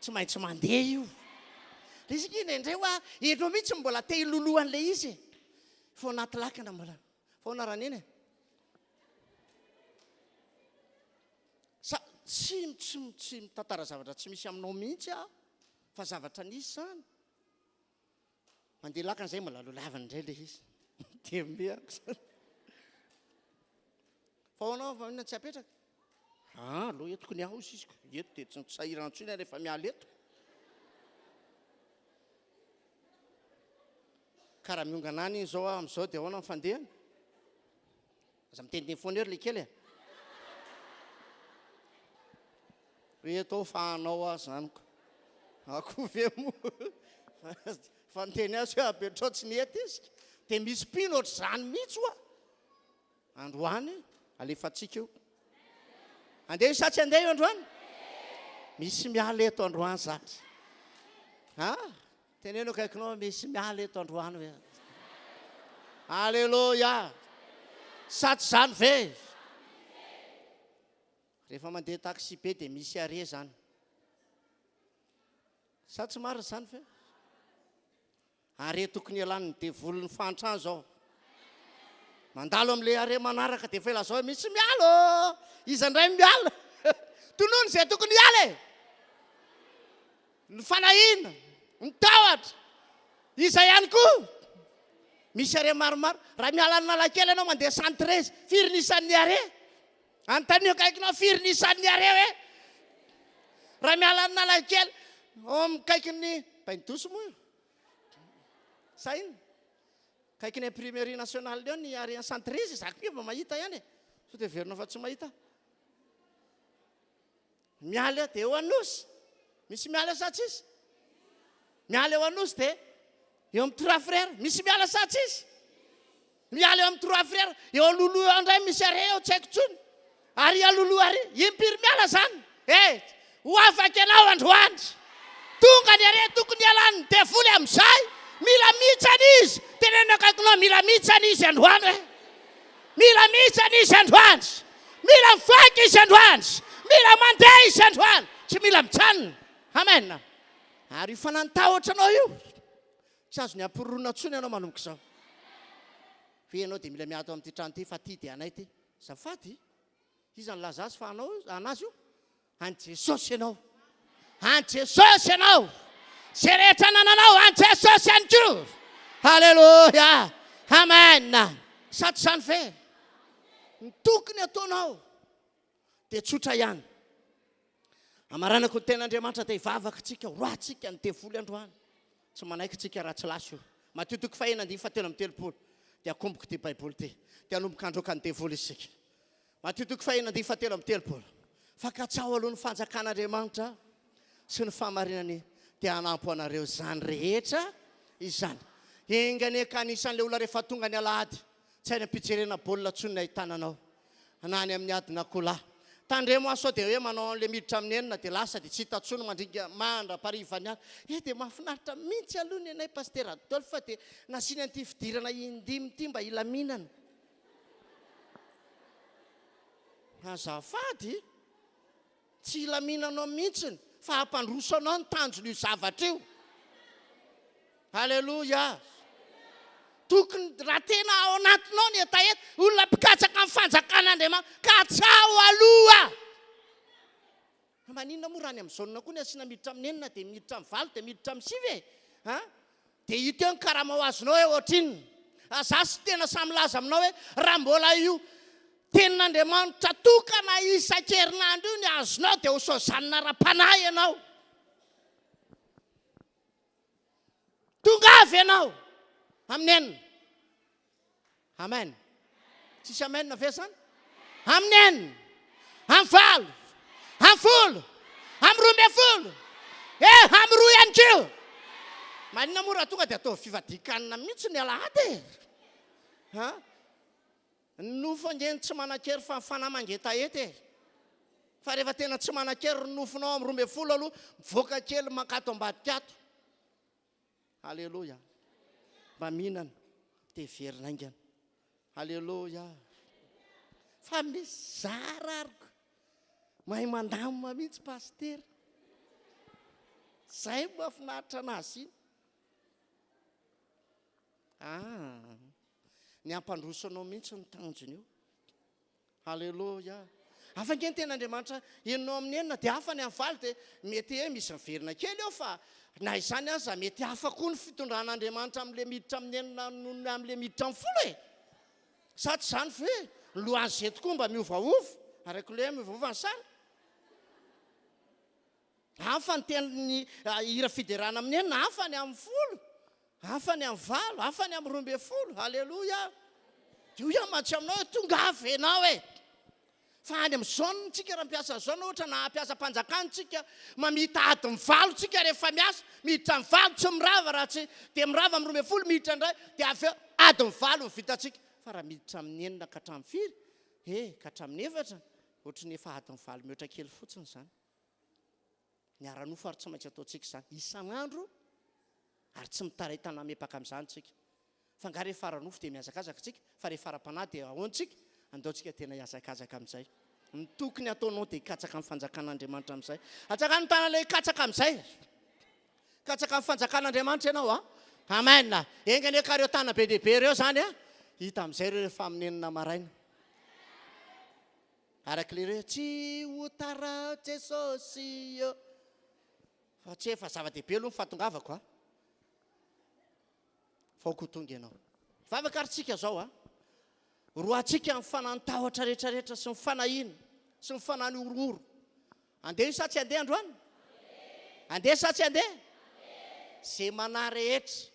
Tsy maintsy mandeha io. Ilay izy indraindray hoa ianao mihitsy mbola te hiloloha an'ilay izy e. Fa ao anaty lakana mbola. Fa ahoana Raneny e? Sa tsy tsy tsy mitantara zavatra tsy misy aminao mihitsy aho fa zavatra nisy izany. Mandeha lakana izay mbola lolaviny indray ilay izy. Dia mihako izany. Fa ahoana fa inona tsy apetraka? Ah, aleo entiko ny ahy hozy izy ko. Eto dia tsy sahirana intsony aho rehefa miala eto. Ka raha miongana any iny izao aho amin'izao dia ahoana ny fandehany? Aza miteniteny foana eo ry lekely e. Hoe eto aho fa hanao aho izany ko. Akoho ve moa? Fa niteny azy hoe apetrao tsy nety izy. Dia misy mpino ohatr'izany mihitsy hoa. Androany alefantsika io. Andeha io sa tsy andeha io androany? Misy miala eto androany zany. Ha? Teneno akaikinao hoe misy miala eto androany hoe. Aleloia! Sa tsy izany ve? Rehefa mandeha taxi be dia misy arrêt zany. Sa tsy marina izany ve? Arrêt tokony hialan'ny devolin'ny fahantrana izao. Mandalo amin'ilay arrêt manaraka dia efa ilazao hoe misy miala ô! Iza indray miala? Tonony izay tokony hiala e! Ny fanahiana, ny tahotra, iza ihany koa? Misy arrêt maromaro. Raha miala an'Analakely ianao mandeha 113, firy ny isan'ny arrêt? Anontanio akaikinao firy ny isan'ny arrêt hoe? Raha miala an'Analakely, ao amin'ny akaikin'ny Bain douce moa io? Sa inona? Akaikin'ny imprimerie nationale eo ny arrêt 113, za koa mba mahita ihany e. Sao dia heverinao fa tsy mahita. Miala eo dia eo Anosy. Misy miala eo sa tsisy? Miala eo Anosy dia eo amin'ny Trois Frères. Misy miala sa tsisy? Miala eo amin'ny Trois Frères. Eo Aloloha eo indray misy arrêt eo tsy haiko intsony. Ary Aloloha ary. Impiry miala zany? Eh! Ho afaka ianao androany. Tonga ny arrêt tokony hialan'ny devoly amin'izay. Mila mihitsy izy. Teneno akaikinao mila mihitsy izy androany eh. Mila mihitsy izy androany. Mila mivoaka izy androany. Mila mandeha izy androany. Tsy mila mijanona. Amen. Ary io fanahy nitahotra anao io, tsy azony ampiroroana intsony ianao manomboka izao. Hoe ianao dia mila miato amin'ity trano ity fa ity dia anay ity. Azafady. Iza nilaza azy fa anao, anazy io? An'i Jesosy ianao. An'i Jesosy ianao. Izay rehetra anananao, an'i Jesosy ihany koa. Haleloia. Amen. Sa tsy izany ve? Ny tokony ataonao dia tsotra ihany. Amaranako ny tenin'Andriamanitra dia hivavaka tsika, ho roahintsika ny devoly androany. Tsy manaiky tsika raha tsy lasa io. Matio toko fahenina andininy fahatelo amby 30. Dia akomboko ity Baiboly ity. Dia hanomboka handroaka ny devoly isika. Matio toko fahenina andininy fahatelo amby 30. Fa katsaho aloha ny fanjakan'Andriamanitra sy ny fahamarinany dia hanampy ho anareo izany rehetra izany. Enga anie ka anisan'ilay olona rehefa tonga ny alahady, tsy any am-pijerena baolina intsony ny ahitana anao, na any amin'ny adin'akoholahy. Tandremo aho sao dia hoe manao an'ilay miditra amin'ny enina dia lasa dia tsy hita intsony mandringa mandra-paharivan'ny alina. Eh dia mahafinaritra mihitsy aloha ny anay Pasitera Adolphe dia nasiany an'ity fidirana indimy ity mba hilaminana. Azafady! Tsy hilaminanao mihitsiny fa hampandroso anao ny tanjon'io zavatra io. Aleloia! Tokony raha tena ao anatinao ny hetaheta, olona mpikatsaka ny fanjakan'Andriamanitra, katsaho aloha. Fa maninona moa raha any amin'ny zone koa ny asiana miditra amin'ny enina dia miditra amin'ny valo dia miditra amin'ny sivy e? Ha? Dia hita eo ny karama ho azonao hoe ohatrinona. Ary za sy tena samy milaza aminao hoe raha mbola io tenin'Andriamanitra tokana isan-kerinandro io ny azonao dia ho sozanina ara-panahy ianao. Tongava ianao amin'ny enina. Amen. Tsisy amen ve zany? Amin'ny enina, amin'ny valo, amin'ny folo, amin'ny 12, eh amin'ny roa ihany koa. Maninona moa raha tonga dia ataovy fivadian-kanina mihitsy ny alahady e? Ha? Ny nofo ange no tsy manan-kery fa ny fanahy mangetaheta e. Fa rehefa tena tsy manan-kery ny nofonao amin'ny 12 aloha, mivoaka kely mankato ambadika ato. Aleloia. Mba mihinana dia heverina haingana. Aleloia. Fa misy zara ary ko. Mahay mandamina mihitsy pasitera. Zay mahafinaritra anazy iny. Ah, ny hampandroso anao mihitsy ny tanjona io. Haleloia. Hafa ange ny tenin'Andriamanitra henonao amin'ny enina dia hafa ny amin'ny valo dia mety hoe misy miverina kely eo fa na izany aza mety hafa koa ny fitondran'Andriamanitra amin'ilay miditra amin'ny enina noho ny amin'ilay miditra amin'ny folo e. Sa tsy izany ve? Ny lohazeto koa mba miovaova, araka ilay hoe miovaova ny sary. Hafa ny tenin'ny hira fiderana amin'ny enina, hafa ny amin'ny folo, hafa ny amin'ny valo, hafa ny amin'ny 12. Haleloia! Dia hoy aho mantsy aminao hoe tongava ianao e! Fa any amin'ny zone tsika raha mpiasa zone ohatra na mpiasam-panjakana tsika, mamita adiny valo tsika rehefa miasa, miditra amin'ny valo tsy mirava raha tsy dia mirava amin'ny 12 miditra indray dia avy eo adiny valo ny vitantsika. Fa raha miditra amin'ny enina ka hatramin'ny firy? He, ka hatramin'ny efatra, ohatry ny efa adiny valo mihoatra kely fotsiny izany. Ny ara-nofo ary tsy maintsy ataontsika izany isan'andro ary tsy mitaray tanamepaka amin'izany tsika. Fa angaha rehefa ara-nofo dia mihazakazaka tsika, fa rehefa ara-panahy dia ahoana tsika? Andao tsika tena hihazakazaka amin'izay. Ny tokony hataonao dia hikatsaka ny fanjakan'Andriamanitra amin'izay. Atsangano ny tanana hikatsaka amin'izay. Hikatsaka ny fanjakan'Andriamanitra ianao a. Amen. Enga anie ka ireo tanana be dia be ireo izany a. Hita amin'izay ireo rehefa amin'ny enina maraina. Araka ilay hoe tsy ho tara Jesosy ô. Fa tsy efa zava-dehibe aloha ny fahatongavako a. Fa aoka ho tonga ianao. Vavaka ary tsika zao a. Roahantsika ny fanahy tahotra rehetra rehetra sy ny fanahiana sy ny fanahy ny horohoro. Andeha io sa tsy andeha androany? Andeha sa tsy andeha? Ze manahy rehetra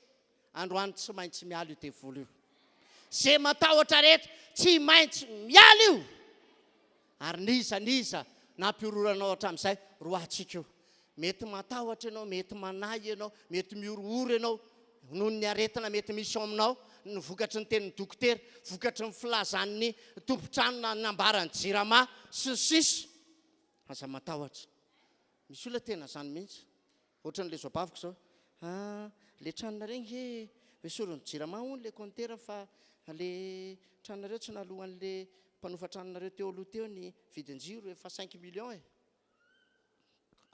Androany tsy maintsy miala io devoly io. Ze matahotra rehetra tsy maintsy miala io. Ary n'iza n'iza nampihorohoro anao hatramin'izay, roahantsika io. Mety matahotra ianao, mety manahy ianao, mety mihorohoro ianao noho ny aretina mety misy ao aminao, ny vokatry ny tenin'ny dokotera, vokatry ny filazan'ny tompon-trano na nambaran'ny jirama, sy ny sisa. Aza matahotra. Misy olona tena zany mihitsy. Ohatran'ilay zobaviko zao, ah le tranonareo nge esorin'ny jirama hono le compteur fa le tranonareo tsy naloan'le mpanofa tranonareo teo aloha teo ny vidin-jiro efa cinq millions e!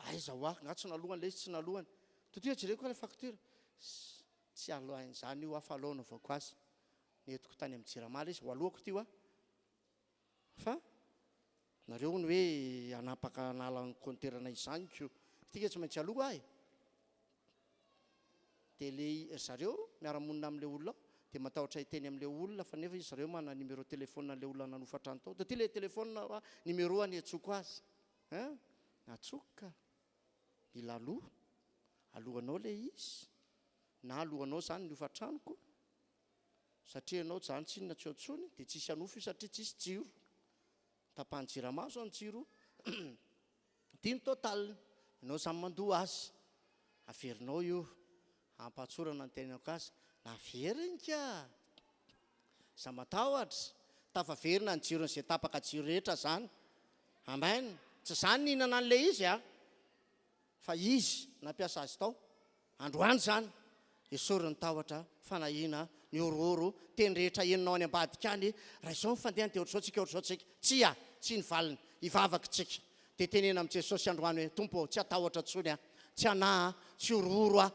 Aiza hoa, nga tsy naloany le izy tsy naloany. Totoy jereko hoa le facture, tsy aloan'izany io hoa fa aleo anaovako azy. Nentiko tany amin'ny jirama le izy, ho aloako ity hoa. Fa nareo hono hoe hanapaka hanala ny compteur-nay izany ko. Ity nge tsy maintsy aloa e. Dia le ry zareo miara-monina amin'ilay olona ao dia matahotra hiteny amin'ilay olona fa nefa izy zareo manana numéro téléphone an'ilay olona nanofa trano tao. Dia ity ilay téléphone hoa numéro any iantsoako azy. Hein? Antsoiko ka. Mila aloha. Alohanao ilay izy. Na alohanao izany ny hofan-tranoko satria ianao izany tsinona tsy eo intsony dia tsisy hanofo io satria tsisy jiro. Tapahan'ny jirama izao ny jiro. Ity ny total. Ianao izany mandoa azy. Averinao io. Ampahatsorana ny tenako azy. Naveriny ka! Za matahotra. Tafaverina ny jiron'izay tapaka jiro rehetra zany. Amen. Tsy za nihinana an'ilay izy a. Fa izy nampiasa azy tao. Androany izany. Esory ny tahotra, fanahiana, ny horohoro, teny rehetra henonao any ambadika any, raha izao ny fandehany dia ohatr'izao tsika ohatr'izao tsika. Tsia, tsia ny valiny. Hivavaka tsika. Dia tenena amin'i Jesosy androany hoe, Tompo ô, tsy hatahotra intsony aho, tsy hanahy aho, tsy horohoro aho.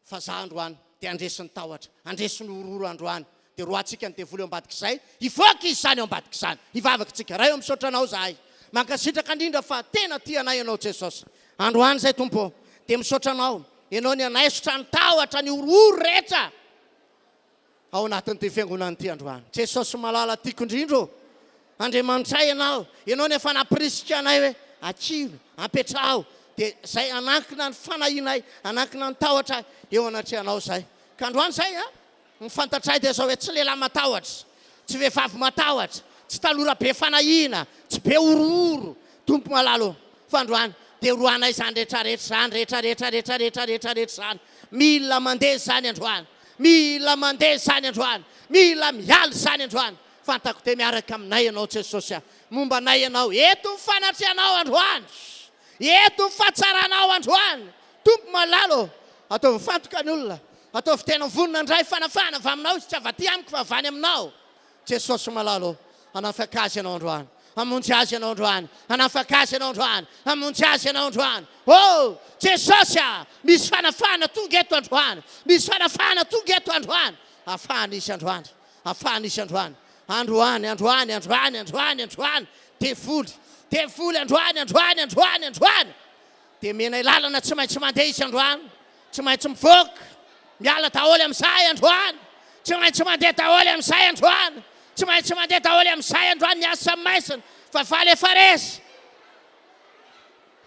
Fa za androany dia handresy ny tahotra, handresy ny horohoro androany. Dia roahantsika ny devoly eo ambadik'izay, hivoaka izy izany eo ambadik'izany. Hivavaka tsika. Ray ô misaotra Anao zahay. Mankasitraka indrindra fa tena tia anay Ianao Jesosy. Androany izay Tompo ô, dia misaotra Anao, Ianao ny hanaisotra ny tahotra, ny horohoro rehetra. ao anatin'ity fiangonana ity androany. Jesosy malala tiako indrindra ô! Andriamanitray Ianao, Ianao no efa nampirisika anay hoe akio, ampetraho, dia izay hanankina ny fanahianay, hanankina ny tahotra eo anatrehanao izay. Ka androany izay an, ny fantatray dia izao hoe tsy lehilahy matahotra, tsy vehivavy matahotra, tsy tanora be fanahiana, tsy be horohoro, Tompo malala ô, fa androany dia roahanay izany rehetrarehetra izany, rehetrarehetra, rehetrarehetra, rehetrarehetra izany. Mila mandeha izany androany. Mila mandeha izany androany. Mila miala izany androany. Fantako dia miaraka aminay Ianao Jesosy a. Momba anay Ianao. Eto ny fanatrehanao androany. Eto ny fahatsaranao androany. Tompo malala ô. Ataovy mifantoka ny olona. Ataovy tena vonona handray fanafahana avy aminao izy. Tsy avy aty amiko fa avy any aminao. Jesosy malala ô, hanafaka azy Ianao androany, hamonjy azy Ianao androany, hanafaka azy Ianao androany, hamonjy azy Ianao androany. Oh, Jesosy a! Misy fanafahana tonga eto androany, misy fanafahana tonga eto androany. Afahana izy androany, afahana izy androany, androany, androany, androany, androany, androany. Devoly, devoly androany, androany, androany, androany. Dia omenay lalana tsy maintsy mandeha izy androany, tsy maintsy mivoaka, miala daholo amin'izay androany, tsy maintsy mandeha daholo amin'izay androany, tsy maintsy mandeha daholo amin'izay androany ny asa maizina, fa faly efa resy.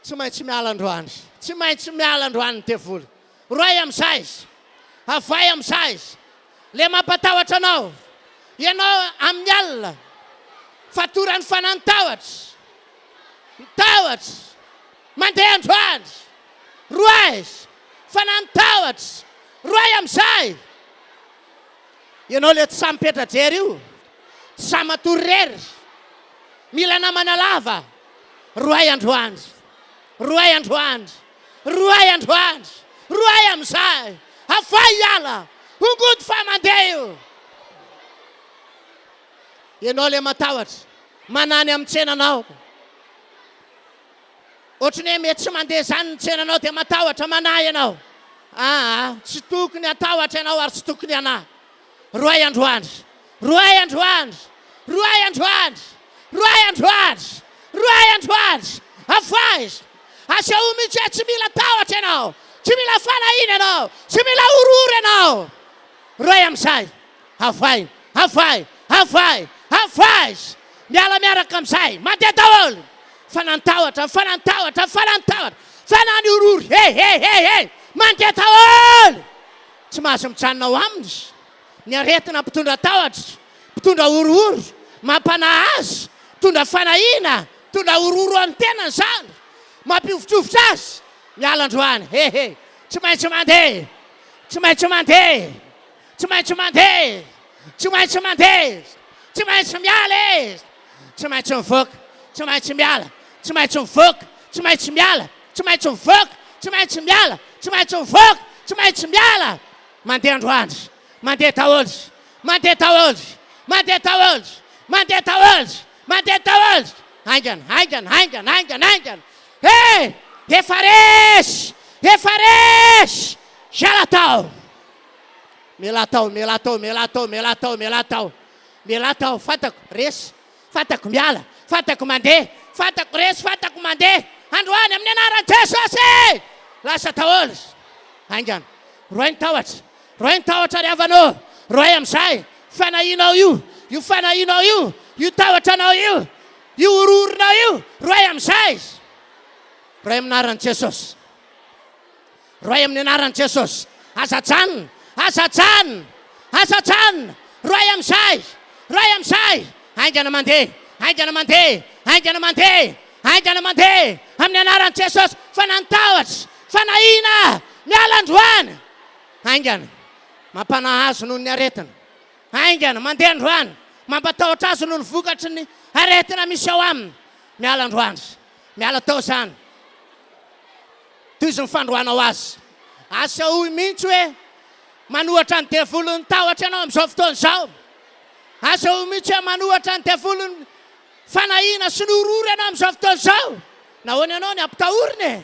Tsy maintsy miala androany, tsy maintsy miala androany ny devoly. Roay amin'izay izy, avoay amin'izay izy. Le mampatahotra anao, ianao amin'ny alina, fatoran'ny fanahy ny tahotra, ny tahotra. Mandeha androany! Roay! Fanahy ny tahotra! Roay amin'izay! Ianao ilay tsy sahy mipetra-drery io, tsy sahy matory irery, mila namana lava. Roay androany! Roay androany! Roay androany! Roay amin'izay! Avoay hiala! Hongody fa mandeha io! Ianao ilay matahotra, manany amin'ny tsenanao. Ohatry ny hoe mety tsy mandeha izany ny tsenanao dia matahotra, manahy ianao. Aa, tsy tokony hatahotra ianao ary tsy tokony hanahy. Roay androany! Roay androany! Roay androany! Roay androany! Roay androany! Avoahy! Asehoy mihitsy hoe tsy mila tahotra ianao, tsy mila fanahiana ianao, tsy mila horohoro ianao. Roay amin'izay! Avoay! Avoay! Avoay! Avoay! Miala miaraka amin'izay! Mandeha daholo! Fanantahotra! Fanantahotra! Fanantahotra! Fanany horohoro! He! He! He! He! Mandeha daholo! Tsy mahazo mijanona ao aminy ny aretina mpitondra tahotra, mpitondra horohoro, mampanahy azy, mitondra fanahiana, mitondra horohoro amin'ny tenany izany, mampihovitrovitra azy. Miala androany! He! He! Tsy maintsy mandeha! Tsy maintsy mandeha! Tsy maintsy mandeha e! Tsy maintsy mandeha e! Tsy maintsy miala e! Tsy maintsy mivoaka, tsy maintsy miala, tsy maintsy mivoaka, tsy maintsy miala, tsy maintsy mivoaka, tsy maintsy miala, tsy maintsy mivoaka, tsy maintsy miala! Mandeha androany, mandeha daholo, mandeha daholo, mandeha daholo, mandeha daholo, mandeha daholo! Haingana, haingana, haingana, haingana, haingana! He! Efa resy! Efa resy! Hiala tao! Mialà tao, mialà tao, mialà tao, mialà tao, mialà tao. Mialà tao, fantako, resy, fantako miala, fantako mandeha, fantako resy, fantako mandeha. Androany amin'ny anaran'i Jesosy! Lasa daholo. Haingana. Roay ny tahotra. Roay ny tahotra ry havana ô. Roay amin'izay. Fanahianao io, io fanahianao io, io tahotra anao io, io horohoronao io, roay amin'izay. Roay amin'ny anaran'i Jesosy. Roay amin'ny anaran'i Jesosy. Aza ajanona! Aza ajanona! Aza ajanona! Roahy amin'izay! Roahy amin'izay! Haingana mandeha! Haingana mandeha! Haingana mandeha! Haingana mandeha! Amin'ny anaran'i Jesosy! Fanahy tahotra! Fanahiana! Miala androany! Haingana! Mampanahy azy noho ny aretina. Haingana, mandeha androany. Mampatahotra azy noho ny vokatry ny aretina misy ao aminy. Miala androany. Miala tao izany. Tohizo ny fandroanao azy. Asehoy mihitsy hoe manohatra ny devoly ny tahotra ianao amin'izao fotoana izao. Asehoy mihitsy hoe manohatra ny devoly ny fanahiana sy ny horohoro ianao amin'izao fotoana izao. Nahoana ianao no ampitahorina e?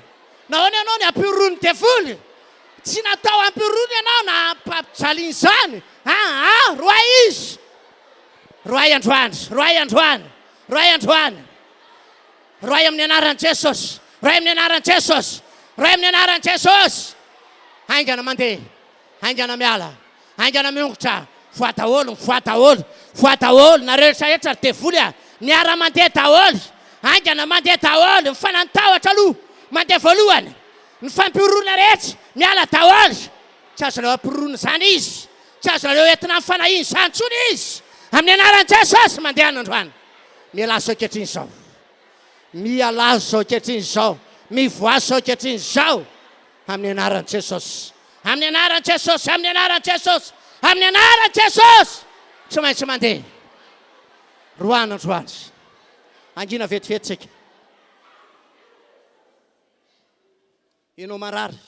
Nahoana ianao no ampihorohon'ny devoly? Tsy natao hampihorohona ianao na hampijaliana izany. Aa, roahy izy. Roahy androany, roahy androany, roahy androany. Roahy amin'ny anaran'i Jesosy, roahy amin'ny anaran'i Jesosy, roahy amin'ny anaran'i Jesosy. Haingana mandeha, haingana miala, haingana miongotra. Voa daholo, mivoa daholo, voa daholo, nareo rehetra rehetra ry devoly a. Miara mandeha daholo, haingana mandeha daholo, mifanantahotra aloha, mandeha voalohany. Ny fampihorohoroana rehetra, miala daholo. Tsy azonareo ampihorohoroana izany izy. Tsy azonareo entina amin'ny fanahiana izany intsony izy. Amin'ny anaran'i Jesosy, mandehana androany. Mialà izao ankehitriny izao. Mialà izao ankehitriny izao. Mivoaha izao ankehitriny izao. Amin'ny anaran'i Jesosy. Amin'ny anaran'i Jesosy, amin'ny anaran'i Jesosy, amin'ny anaran'i Jesosy. Tsy maintsy mandeha. Roahina androany. Hangina vetivety tsika. Ianao marary.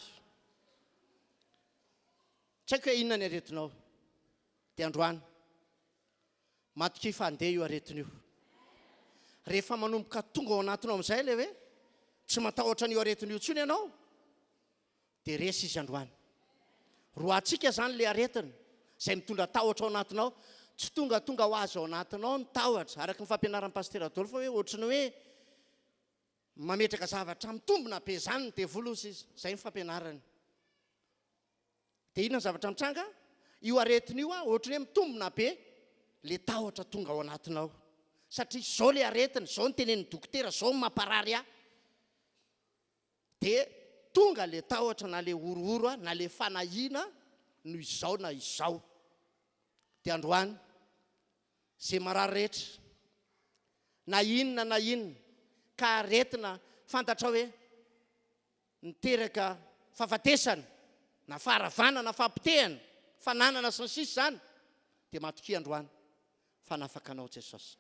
Tsy haiko hoe inona ny aretinao. Dia androany. Matokia fa handeha io aretina io. Rehefa manomboka tonga ao anatinao amin'izay ilay hoe tsy matahotra an'io aretina io intsony ianao, dia resy izy androany. Roahantsika izany ilay aretina izay mitondra tahotra ao anatinao. Tsy tongatonga ho azy ao anatinao ny tahotra. Araka ny fampianaran'ny Pasitera Adolphe hoe ohatry ny hoe mametraka zavatra mitombina be izany ny devoly hozy izy. Izay ny fampianarany. Dia inona ny zavatra mitranga? Io aretina io ohatry ny hoe mitombina be ilay tahotra tonga ao anatinao. Satria izao ilay aretina, izao no tenenin'ny dokotera, izao no mamparary ahy. Dia tonga ilay tahotra na ilay horohoro na ilay fanahiana noho izao na izao. Dia androany, izay marary rehetra, na inona na inona, ka aretina fantatrao hoe niteraka fahafatesana na faharavana na fahapotehana, fananana sy ny sisa izany, dia matokia androany fa hanafaka anao Jesosy.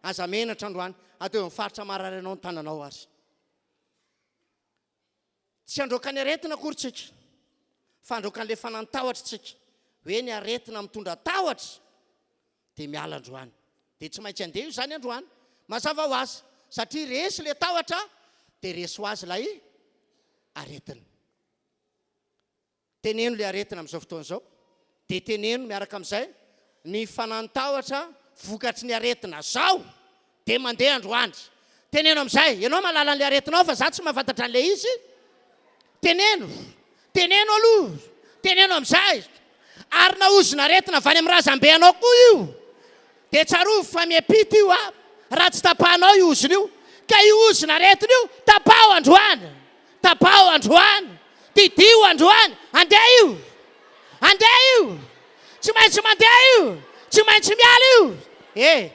Aza menatra androany, ataovy amin'ny faritra marary anao ny tananao ary. Tsy handroaka ny aretina akory tsika, fa handroaka an'ilay fanan-tahotra tsika. Hoe ny aretina mitondra tahotra dia miala androany. Dia tsy maintsy handeha io izany androany. Mazava ho azy, satria resy ilay tahotra dia resy ho azy ilay aretina. Teneno ilay aretina amin'izao fotoana izao, dia teneno miaraka amin'izay ny fanan-tahotra vokatry ny aretina zao dia mandeha androany. Teneno amin'izay, ianao mahalala an'ilay aretinao fa za tsy mahafantatra an'ilay izy. Teneno, teneno aloha, teneno amin'izay. Ary na ozon'aretina avy any amin'ny razambe anao koa io, Dia tsarovy fa miampita io a, raha tsy tapahanao io ozona io, ka io ozona aretina io tapaho androany, tapaho androany, didio androany, andeha io, andeha io, tsy maintsy mandeha io, tsy maintsy miala io, e,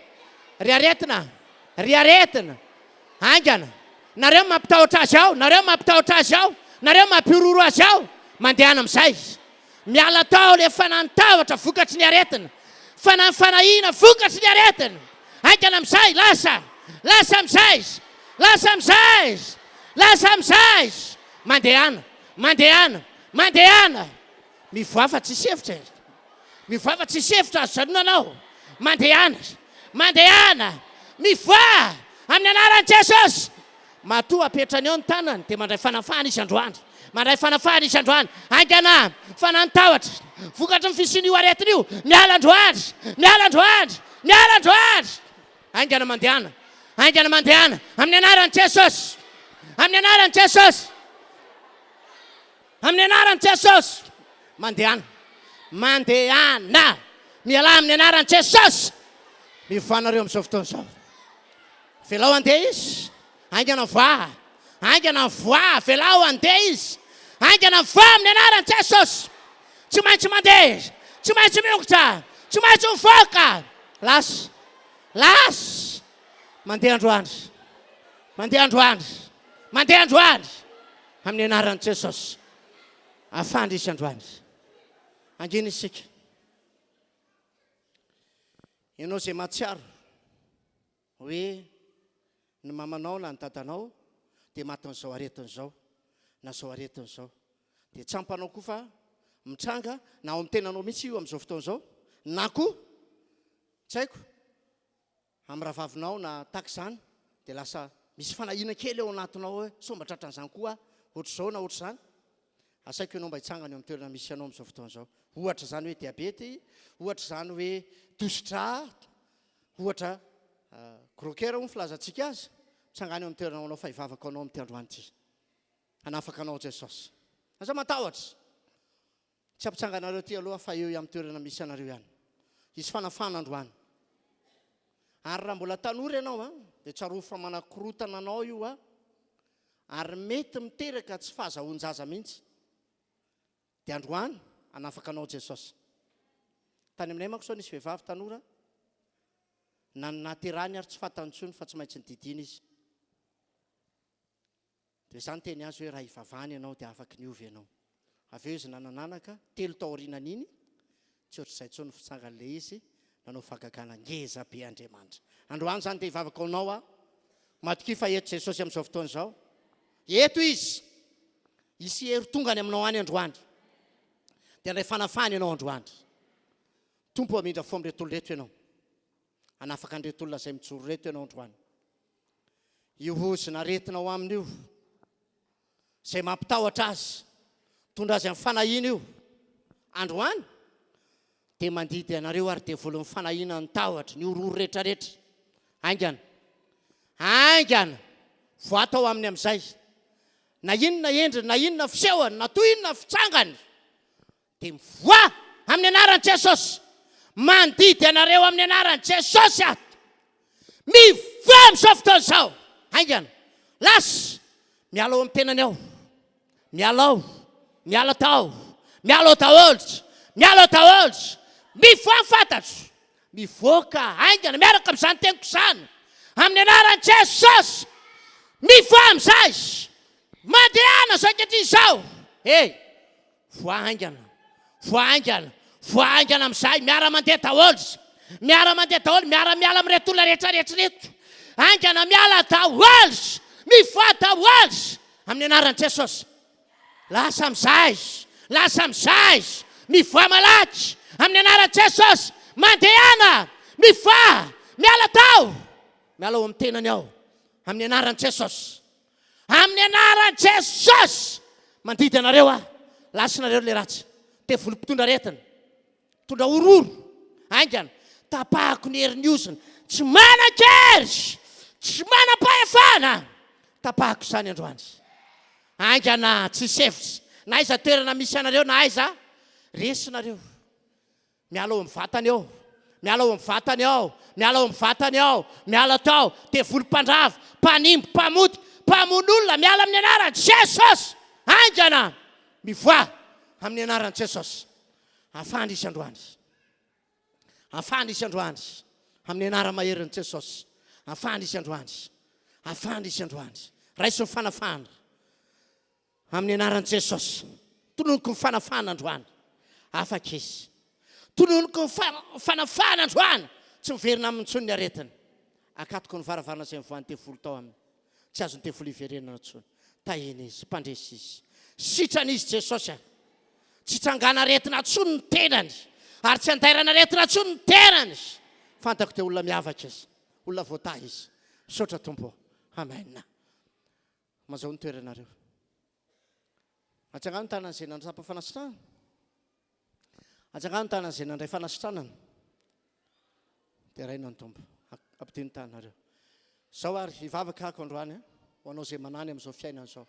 ry aretina, ry aretina, haingana, nareo mampitahotra azy ao, nareo mampitahotra azy ao, nareo mampihorohoro azy ao, mandehana amin'izay. Miala tao le fanahy tahotra vokatry ny aretina, fanahy fanahiana vokatry ny aretina. Haingana amin'izay, lasa, lasa amin'izay, lasa amin'izay, lasa amin'izay. Mandehana, mandehana, mandehana. Mivoaha fa tsisy hevitra e. Mivoaha fa tsisy hevitra azo janonana ao. Mandehana, mandehana, mivoaha amin'ny anaran'i Jesosy. Matoa apetrany eo ny tanany dia mandray fanafahana izy androany. Mandray fanafahana izy androany. Haingana! Fanahy ny tahotra. Vokatry ny fisian'io aretina io. Miala androany! Miala androany! Miala androany! Haingana mandehana. Haingana mandehana. Amin'ny anaran'i Jesosy. Amin'ny anaran'i Jesosy. Amin'ny anaran'i Jesosy. Mandehana. Mandehana. Mialà amin'ny anaran'i Jesosy. Mivoaha nareo amin'izao fotoana izao. Avelao handeha izy. Haingana voaha. Haingana voaha. Avelao handeha izy. Haingana mivoaha amin'ny anaran'i Jesosy. Tsy maintsy mandeha, tsy maintsy miongotra, tsy maintsy mivoaka. Lasa, lasa. Mandeha androany, mandeha androany, mandeha androany. Amin'ny anaran'i Jesosy. Afandry izy androany. Angina isika. Ianao izay mahatsiaro hoe ny mamanao na ny dadanao dia matin'izao aretina izao na izao aretina izao. Dia tsampanao koa fa mitranga na ao amin'ny tenanao mihitsy io amin'izao fotoana izao na koa tsy haiko amin'ny rahavavinao na tahaka izany dia lasa misy fanahiana kely ao anatinao hoe sao mba tratran'izany koa aho, ohatr'izao na ohatr'izany. Asaiko ianao mba hitsangana eo amin'ny toerana misy anao amin'izao fotoana izao. Ohatra izany hoe diabety, ohatra izany hoe tosi-drà, ohatra gros coeur hoy ny filazantsika azy. Mitsangàna eo amin'ny toerana ao anao fa hivavaka ho anao amin'ity androany ity. Hanafaka anao Jesosy. Aza matahotra. Tsy hampitsangana anareo aty aloha fa eo amin'ny toerana misy anareo ihany. Hisy fanafahana androany. Ary raha mbola tanora ianao an, dia tsarovy fa manakorotana anao io an, ary mety miteraka tsy fahazahoan-jaza mihitsy. Dia androany hanafaka anao Jesosy. Tany aminay manko sao nisy vehivavy tanora, na ny nahaterahany ary tsy fantany intsony fa tsy maintsy nididiana izy. Dia izaho niteny azy hoe raha hivavahana ianao dia afaky ny ovy ianao. Avy eo izy nanan'anaka, telo tao aorianan'iny, tsy ohatr'izay intsony ny fitsangan'ilay izy, nanao fahagagana ngeza be Andriamanitra. Androany izany dia hivavaka ho anao aho. Matokia fa eto Jesosy amin'izao fotoana izao. Eto Izy. Hisy hery tonga any aminao any androany. Dia handray fanafahana ianao androany. Tompo hamindra fo amin'ireto olona ireto ianao. Hanafaka an'ireto olona izay mijoro ireto ianao androany. Io ozona aretina ao aminy io, izay mampitahotra azy, mitondra azy amin'ny fanahiana io, androany dia mandidy anareo ary devolin'ny fanahiana ny tahotra, ny horohoro rehetrarehetra. Haingana, haingana, voato ao aminy amin'izay. Na inona endriny, na inona fisehony, na toy inona fitsangany, Dia mivoaha amin'ny anaran'i Jesosy. Mandidy anareo amin'ny anaran'i Jesosy aho. Mivoaha amin'izao fotoana izao. Haingana. Lasa. Miala ao amin'ny tenany ao. Miala ao. Miala tao. Miala ao daholo. Miala ao daholo. Mivoaha fantatro. Mivoaka haingana miaraka amin'izany teniko izany. Amin'ny anaran'i Jesosy. Mivoaha amin'izay. Mandehana izao ankehitriny izao. Hey. Voa haingana, voa haingana, voa haingana amin'izay, miara-mandeha daholo, miara-mandeha daholo, miara-miala amin'ireto olona rehetra rehetra ireto, haingana miala daholo, mivoaha daholo, amin'ny anaran'i Jesosy. Lasa amin'izay, lasa amin'izay, mivoaha malaky, amin'ny anaran'i Jesosy, mandehana, mivoaha, miala tao, miala ao amin'ny tenany ao, amin'ny anaran'i Jesosy. Amin'ny anaran'i Jesosy! Mandidy anareo aho, lasinareo ilay ratsy. Devoly mpitondra aretina, mpitondra horohoro, haingana, tapahako ny herin'ny ozona. Tsy manan-kery, tsy manam-pahefana, tapahako izany androany. Haingana, tsisy hevitra, na aiza toerana misy anareo na aiza, resinareo. Miala ao amin'ny vatany ao. Miala ao amin'ny vatany ao. Miala ao amin'ny vatany ao. Miala tao. Devoly mpandrava, mpanimba, mpamotika, mpamono olona, miala amin'ny anaran'i Jesosy! Haingana! Mivoaha amin'ny anaran'i Jesosy. Afahana izy androany. Afahana izy androany. Amin'ny anara-maherin'i Jesosy. Afahana izy androany. Afahana izy androany. Raiso ny fanafahana. Amin'ny anaran'i Jesosy, tononiko ny fanafahana androany. Afaka izy. Tononiko ny fanafahana androany. Tsy miverina aminy intsony ny aretina. Akatoko ny varavarana izay nivoahan'ny devoly tao aminy. Tsy azon'ny devoly iverenana intsony. Tahina izy, mpandresy izy. Sitrana izy Jesosy a. Tsy hitsangan'aretina intsony ny tenany. Ary tsy handairan'aretina intsony ny tenany. Fantako dia olona miavaka izy. Olona voatahy izy. Misaotra Tompo. Amen. Mazao ny toeranareo. Atsangano ny tanan'izay nandrapa fanasitranana. Atsangano ny tanan'izay nandray fanasitranana. Deraina ny Tompo. Ampidino ny tananareo. Zao ary hivavaka ako androany ho anao izay manany amin'izao fiainana izao.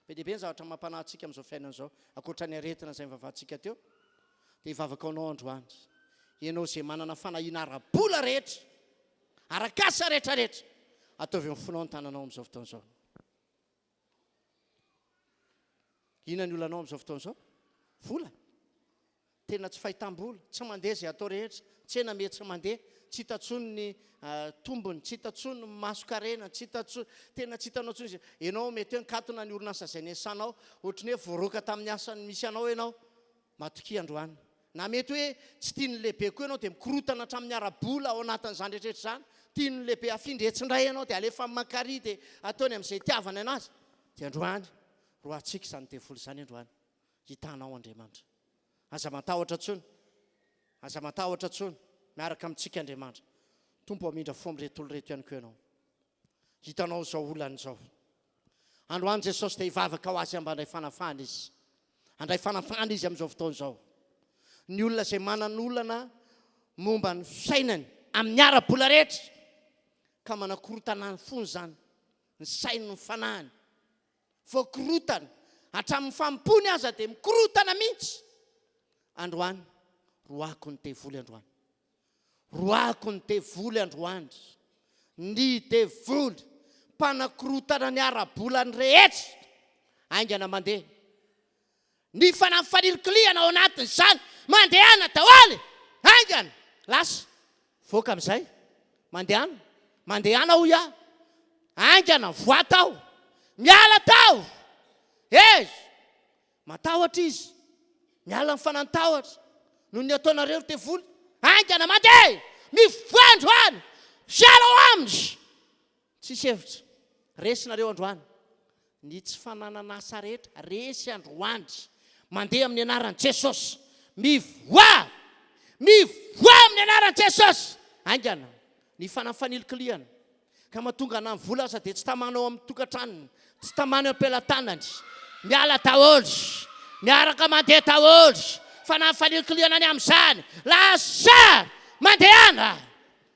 Be dia be ny zavatra mampanahy antsika amin'izao fiainana izao. Ankoatra ny aretina izay nivavahantsika teo, dia hivavaka ho anao androany. Ianao izay manana fanahiana ara-bola rehetra. Arak'asa rehetra rehetra. Ataovy eo amin'ny fonao ny tananao amin'izao fotoana izao. Inona ny olanao amin'izao fotoana izao? Vola. Tena tsy fahitam-bola, tsy mandeha izay atao rehetra, tsena miha tsy mandeha, tsy hita intsony ny tombony, tsy hita intsony ny mason-karena, tsy hita intsony, tena tsy hitanao intsony izay, ianao mety hoe nikatona ny orinasa izay niasanao, ohatry ny hoe voaroaka tamin'ny asa misy anao ianao, matokia androany. Na mety hoe tsy tian'ny lehibe koa ianao dia mikorotana hatramin'ny ara-bola ao anatin'izany rehetrarehetra izany, tian'ny lehibe hafindra etsy indray ianao dia alefany mankary dia ataony amin'izay itiavany anazy, dia androany, roahantsika izany devoly izany androany. Hitanao Andriamanitra. Aza matahotra intsony. Aza matahotra intsony. Miaraka amintsika Andriamanitra. Tompo hamindra fo amin'ireto olona ireto ihany koa Ianao. Hitanao izao olana izao. Androany Jesosy dia hivavaka ho azy mba handray fanafahana izy. Handray fanafahana izy amin'izao fotoana izao. Ny olona izay manana olana momba ny fiainany amin'ny ara-bola rehetra ka manakorontana ny fony izany, ny sainy, ny fanahiny. Voakorotana, hatramin'ny fanompoany aza dia mikorotana mihitsy. Androany, roahako ny devoly androany. Roahako ny devoly androany. Ny devoly mpanakorotana ny ara-bolany rehetra, haingana mandeha. Ny fanahy mifanilikilihana ao anatin'izany, mandehana daholo e! Haingana! Lasa! Voaka amin'izay. Mandehana! Mandehana hoy aho! Haingana! Voa tao! Miala tao! Hey! Matahotra izy. Miala ny fanahy tahotra. Noho ny ataonareo ry devoly. Haingana! Mandeha! Mivoaha androany! Hiala ao aminy! Tsisy hevitra. Resy nareo androany. Ny tsy fananana asa rehetra, resy androany. Mandeha amin'ny anaran'i Jesosy. Mivoaha! Mivoaha amin'ny anaran'i Jesosy! Haingana. Ny fanahy fanilikilihana. Ka mahatonga na ny vola aza dia tsy tamana ao amin'ny tokantranony. Tsy tamana eo am-pelatanany. Miala daholo. Miaraka mandeha daholo. Fanahy fanilikilihana ny amin'izany. Lasa! Mandehana!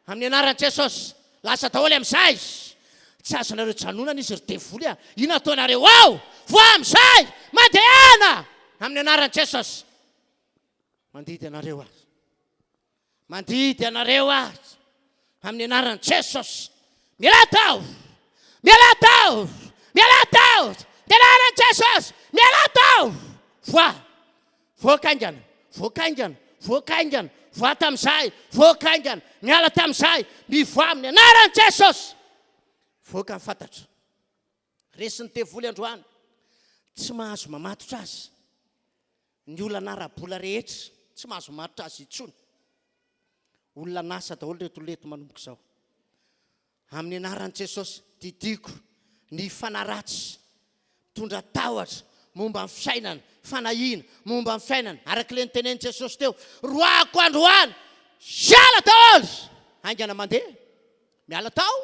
Amin'ny anaran'i Jesosy, lasa daholo amin'izay! Tsy azonareo janonana izy ry devoly a! Inona ataonareo ao? Voa amin'izay! Mandehana! Amin'ny anaran'i Jesosy! Mandidy anareo aho. Mandidy anareo aho. Amin'ny anaran'i Jesosy. Mialà tao! Mialà tao! Mialà tao! Ny anaran'i Jesosy! Mialà tao! Voa! Voaka haingana, voaka haingana, voaka haingana, voa tamin'izay, voaka haingana, miala tamin'izay, mivoaha amin'ny anaran'i Jesosy. Voaka ny fantatro. Resin'ny devoly androany. Tsy mahazo mamatotra azy. Ny olana ara-bola rehetra, tsy mahazo mamatotra azy intsony. Olona an'asa daholo ireto olona eto manomboka izao. Amin'ny anaran'i Jesosy, didiako ny fanahy ratsy mitondra tahotra momba ny fiainana, fanahiana momba ny fiainana, araka ilay notenenin'i Jesosy teo, roahako androany, hiala daholo! Haingana mandeha, miala tao,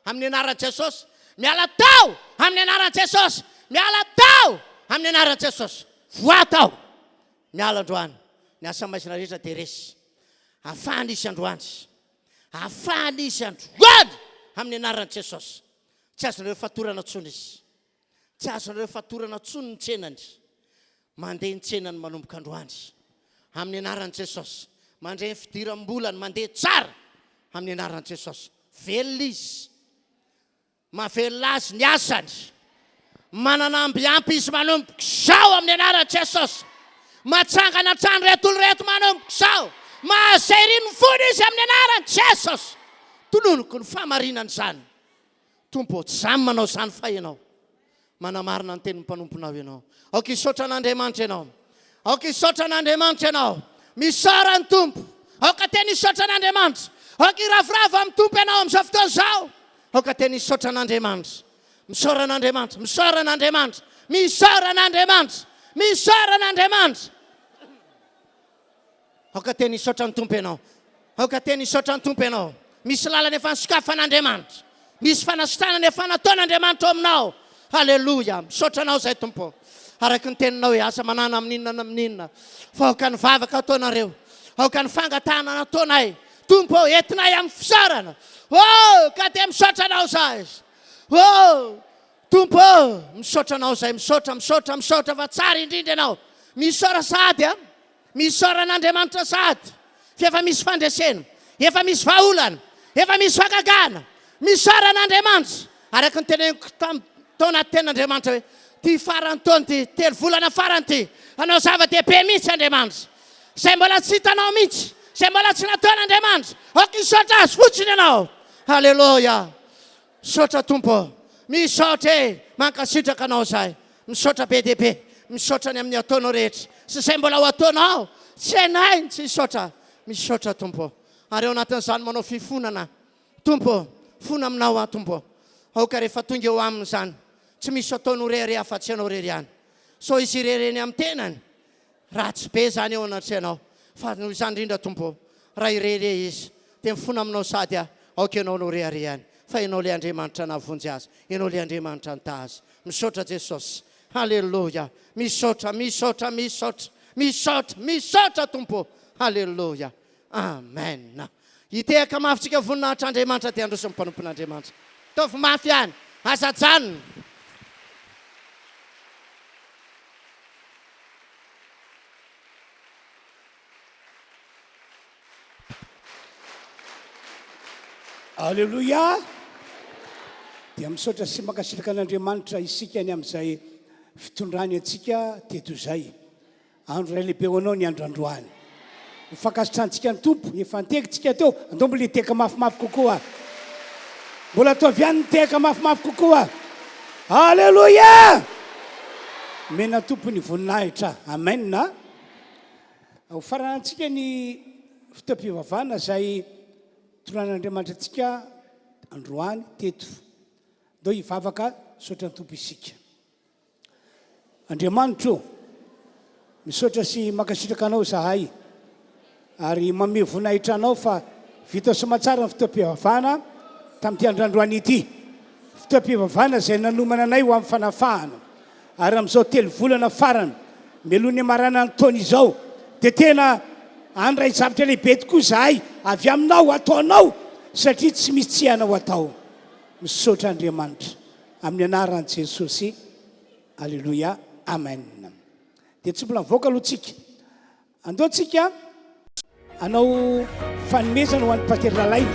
amin'ny anaran'i Jesosy, miala tao, amin'ny anaran'i Jesosy, miala tao, amin'ny anaran'i Jesosy, voa tao, miala androany, ny asa maizina rehetra dia resy, afahana izy androany. Afahana izy androany amin'ny anaran'i Jesosy. Tsy azonareo fatorana intsony izy. Tsy azonareo fatorana intsony ny tsenany. Mandeha ny tsenany manomboka androany. Amin'ny anaran'i Jesosy. Mandre ny fidiram-bolany mandeha tsara amin'ny anaran'i Jesosy. Velona izy. Mahavelona azy ny asany. Manana amby ampy izy manomboka izao amin'ny anaran'i Jesosy. Matsangana hatrany ireto olona ireto manomboka izao. Mahazery ny fony izy amin'ny anaran'i Jesosy. Tononiko ny fahamarinana izany. Tompo ô, tsy izaho no manao izany fa Ianao. Manamarina ny tenin'ny mpanomponao Ianao. Aoka hisaotra an'Andriamanitra ianao. Aoka hisaotra an'Andriamanitra ianao. Misaora ny Tompo. Aoka teny hisaotra an'Andriamanitra. Aoka hiravoravo amin'ny Tompo ianao amin'izao fotoana izao. Aoka teny hisaotra an'Andriamanitra. Misaora an'Andriamanitra. Misaora an'Andriamanitra. Misaora an'Andriamanitra. Misaora an'Andriamanitra. Aoka teny hisaotra ny Tompo ianao. Aoka teny hisaotra ny Tompo ianao. Misy lalana efa nosokafan'Andriamanitra. Misy fanasitranana efa nataon'Andriamanitra ao aminao. Haleloia. Misaotra anao izay Tompo. Araka ny teninao hoe aza manana amin'inona na amin'inona. Fa aoka ny vavaka ataonareo. Aoka ny fangatahana nataonay. Tompo ô, entinay amin'ny fisaorana. Oh, ka dia misaotra anao izahay. Oh, Tompo ô, misaotra anao izay, misaotra, misaotra, misaotra fa tsara indrindra ianao. Misaora sahady a. Misaora an'Andriamanitra sahady fa efa misy fandresena, efa misy vahaolana, efa misy fahagagana. Misaora an'Andriamanitra. Araka ny teneniko tam tao anaty tenin'Andriamanitra hoe, Ity faran'ny taona ity, telo volana farany ity, hanao zava-dehibe mihitsy Andriamanitra. Izay mbola tsy hitanao mihitsy, izay mbola tsy nataon'Andriamanitra. Aoka hisaotra Azy fotsiny ianao. Aleloia. Misaotra Tompo ô. Misaotra e! Mankasitraka Anao izahay. Misaotra be dia be. Misaotra ny amin'ny ataonao rehetra sy izay mbola ho ataonao. Tsy hainay ny tsy hisaotra. Misaotra Tompo ô. Ary ao anatin'izany manao fifonana. Tompo ô, fona aminao aho Tompo ô. Aoka rehefa tonga eo aminy izany, tsy misy ataony ho rehareha afa-tsy Ianao irery ihany. Sao izy irery eny amin'ny tenany. Ratsy be izany eo anatrehanao. Fa noho izany indrindra Tompo ô, raha irery izy, dia mifona aminao sady aho, aoka Ianao no reharehany, fa Ianao ilay Andriamanitra nahavonjy azy, Ianao ilay Andriamanitra nitaha azy. Misaotra Jesosy. Haleloia. Misaotra, misaotra, misaotra, misaotra, misaotra Tompo ô. Haleloia. Amen. Hitehaka mafy tsika voninahitra Andriamanitra dia handroso ny mpanompon'Andriamanitra. Ataovy mafy ihany. Aza ajanona. Aleloia! Dia misaotra sy mankasitraka an'Andriamanitra isika ny amin'izay fitondrany antsika teto izay. Andro iray lehibe ho anao ny andro androany. Ho fankasitrahantsika ny Tompo, efa nitehintsika teo, andao mbola hitehaka mafimafy kokoa. Mbola ataovy ihany ny tehaka mafimafy kokoa. Aleloia! Omena Tompo ny voninahitra. Amen. Ho faranantsika ny fotoam-pivavahana izay toran'Andriamanitra antsika androany teto. Ndao hivavaka misaotra ny Tompo isika. Andriamanitro o, misaotra sy mankasitraka Anao izahay ary manome voninahitra Anao fa vita soamantsara ny fotoam-pivavahana tamin'ity andro androany ity. Fotoam-pivavahana izay nanomana anay ho amin'ny fanafahana. Ary amin'izao telovolana farany mialoha ny hamaranana ny taona izao dia tena handray zavatra lehibe tokoa izahay avy Aminao, hataonao satria tsy misy tsy hainao atao. Misaotra Andriamanitra. Amin'ny anaran'i Jesosy. Aleloia. Amen. Dia tsy mbola mivoaka aloha tsika. Andao tsika hanao fanomezana ho an'ny Pater Lalaina.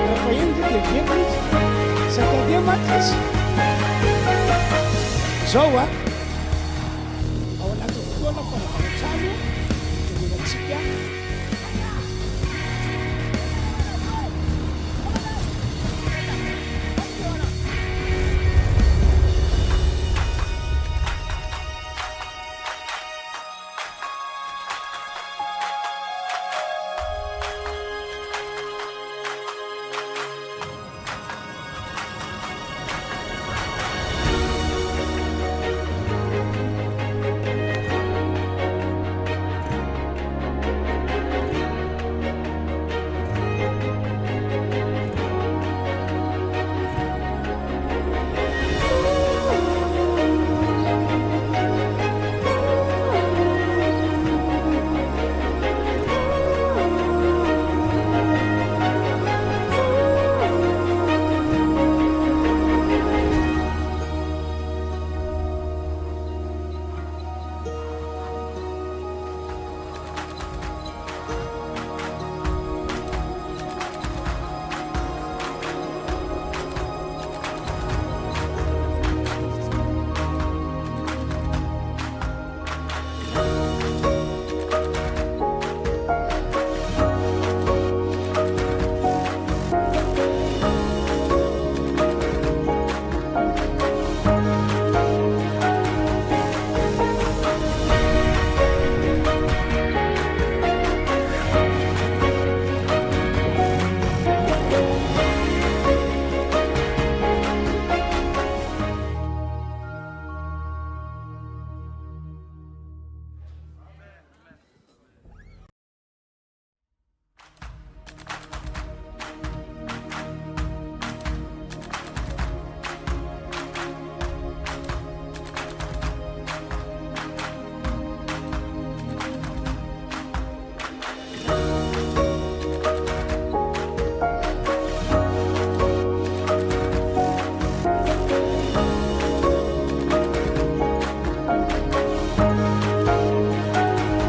Raha eny dia velona izy. Sady handeha mantsy izy. Izao a.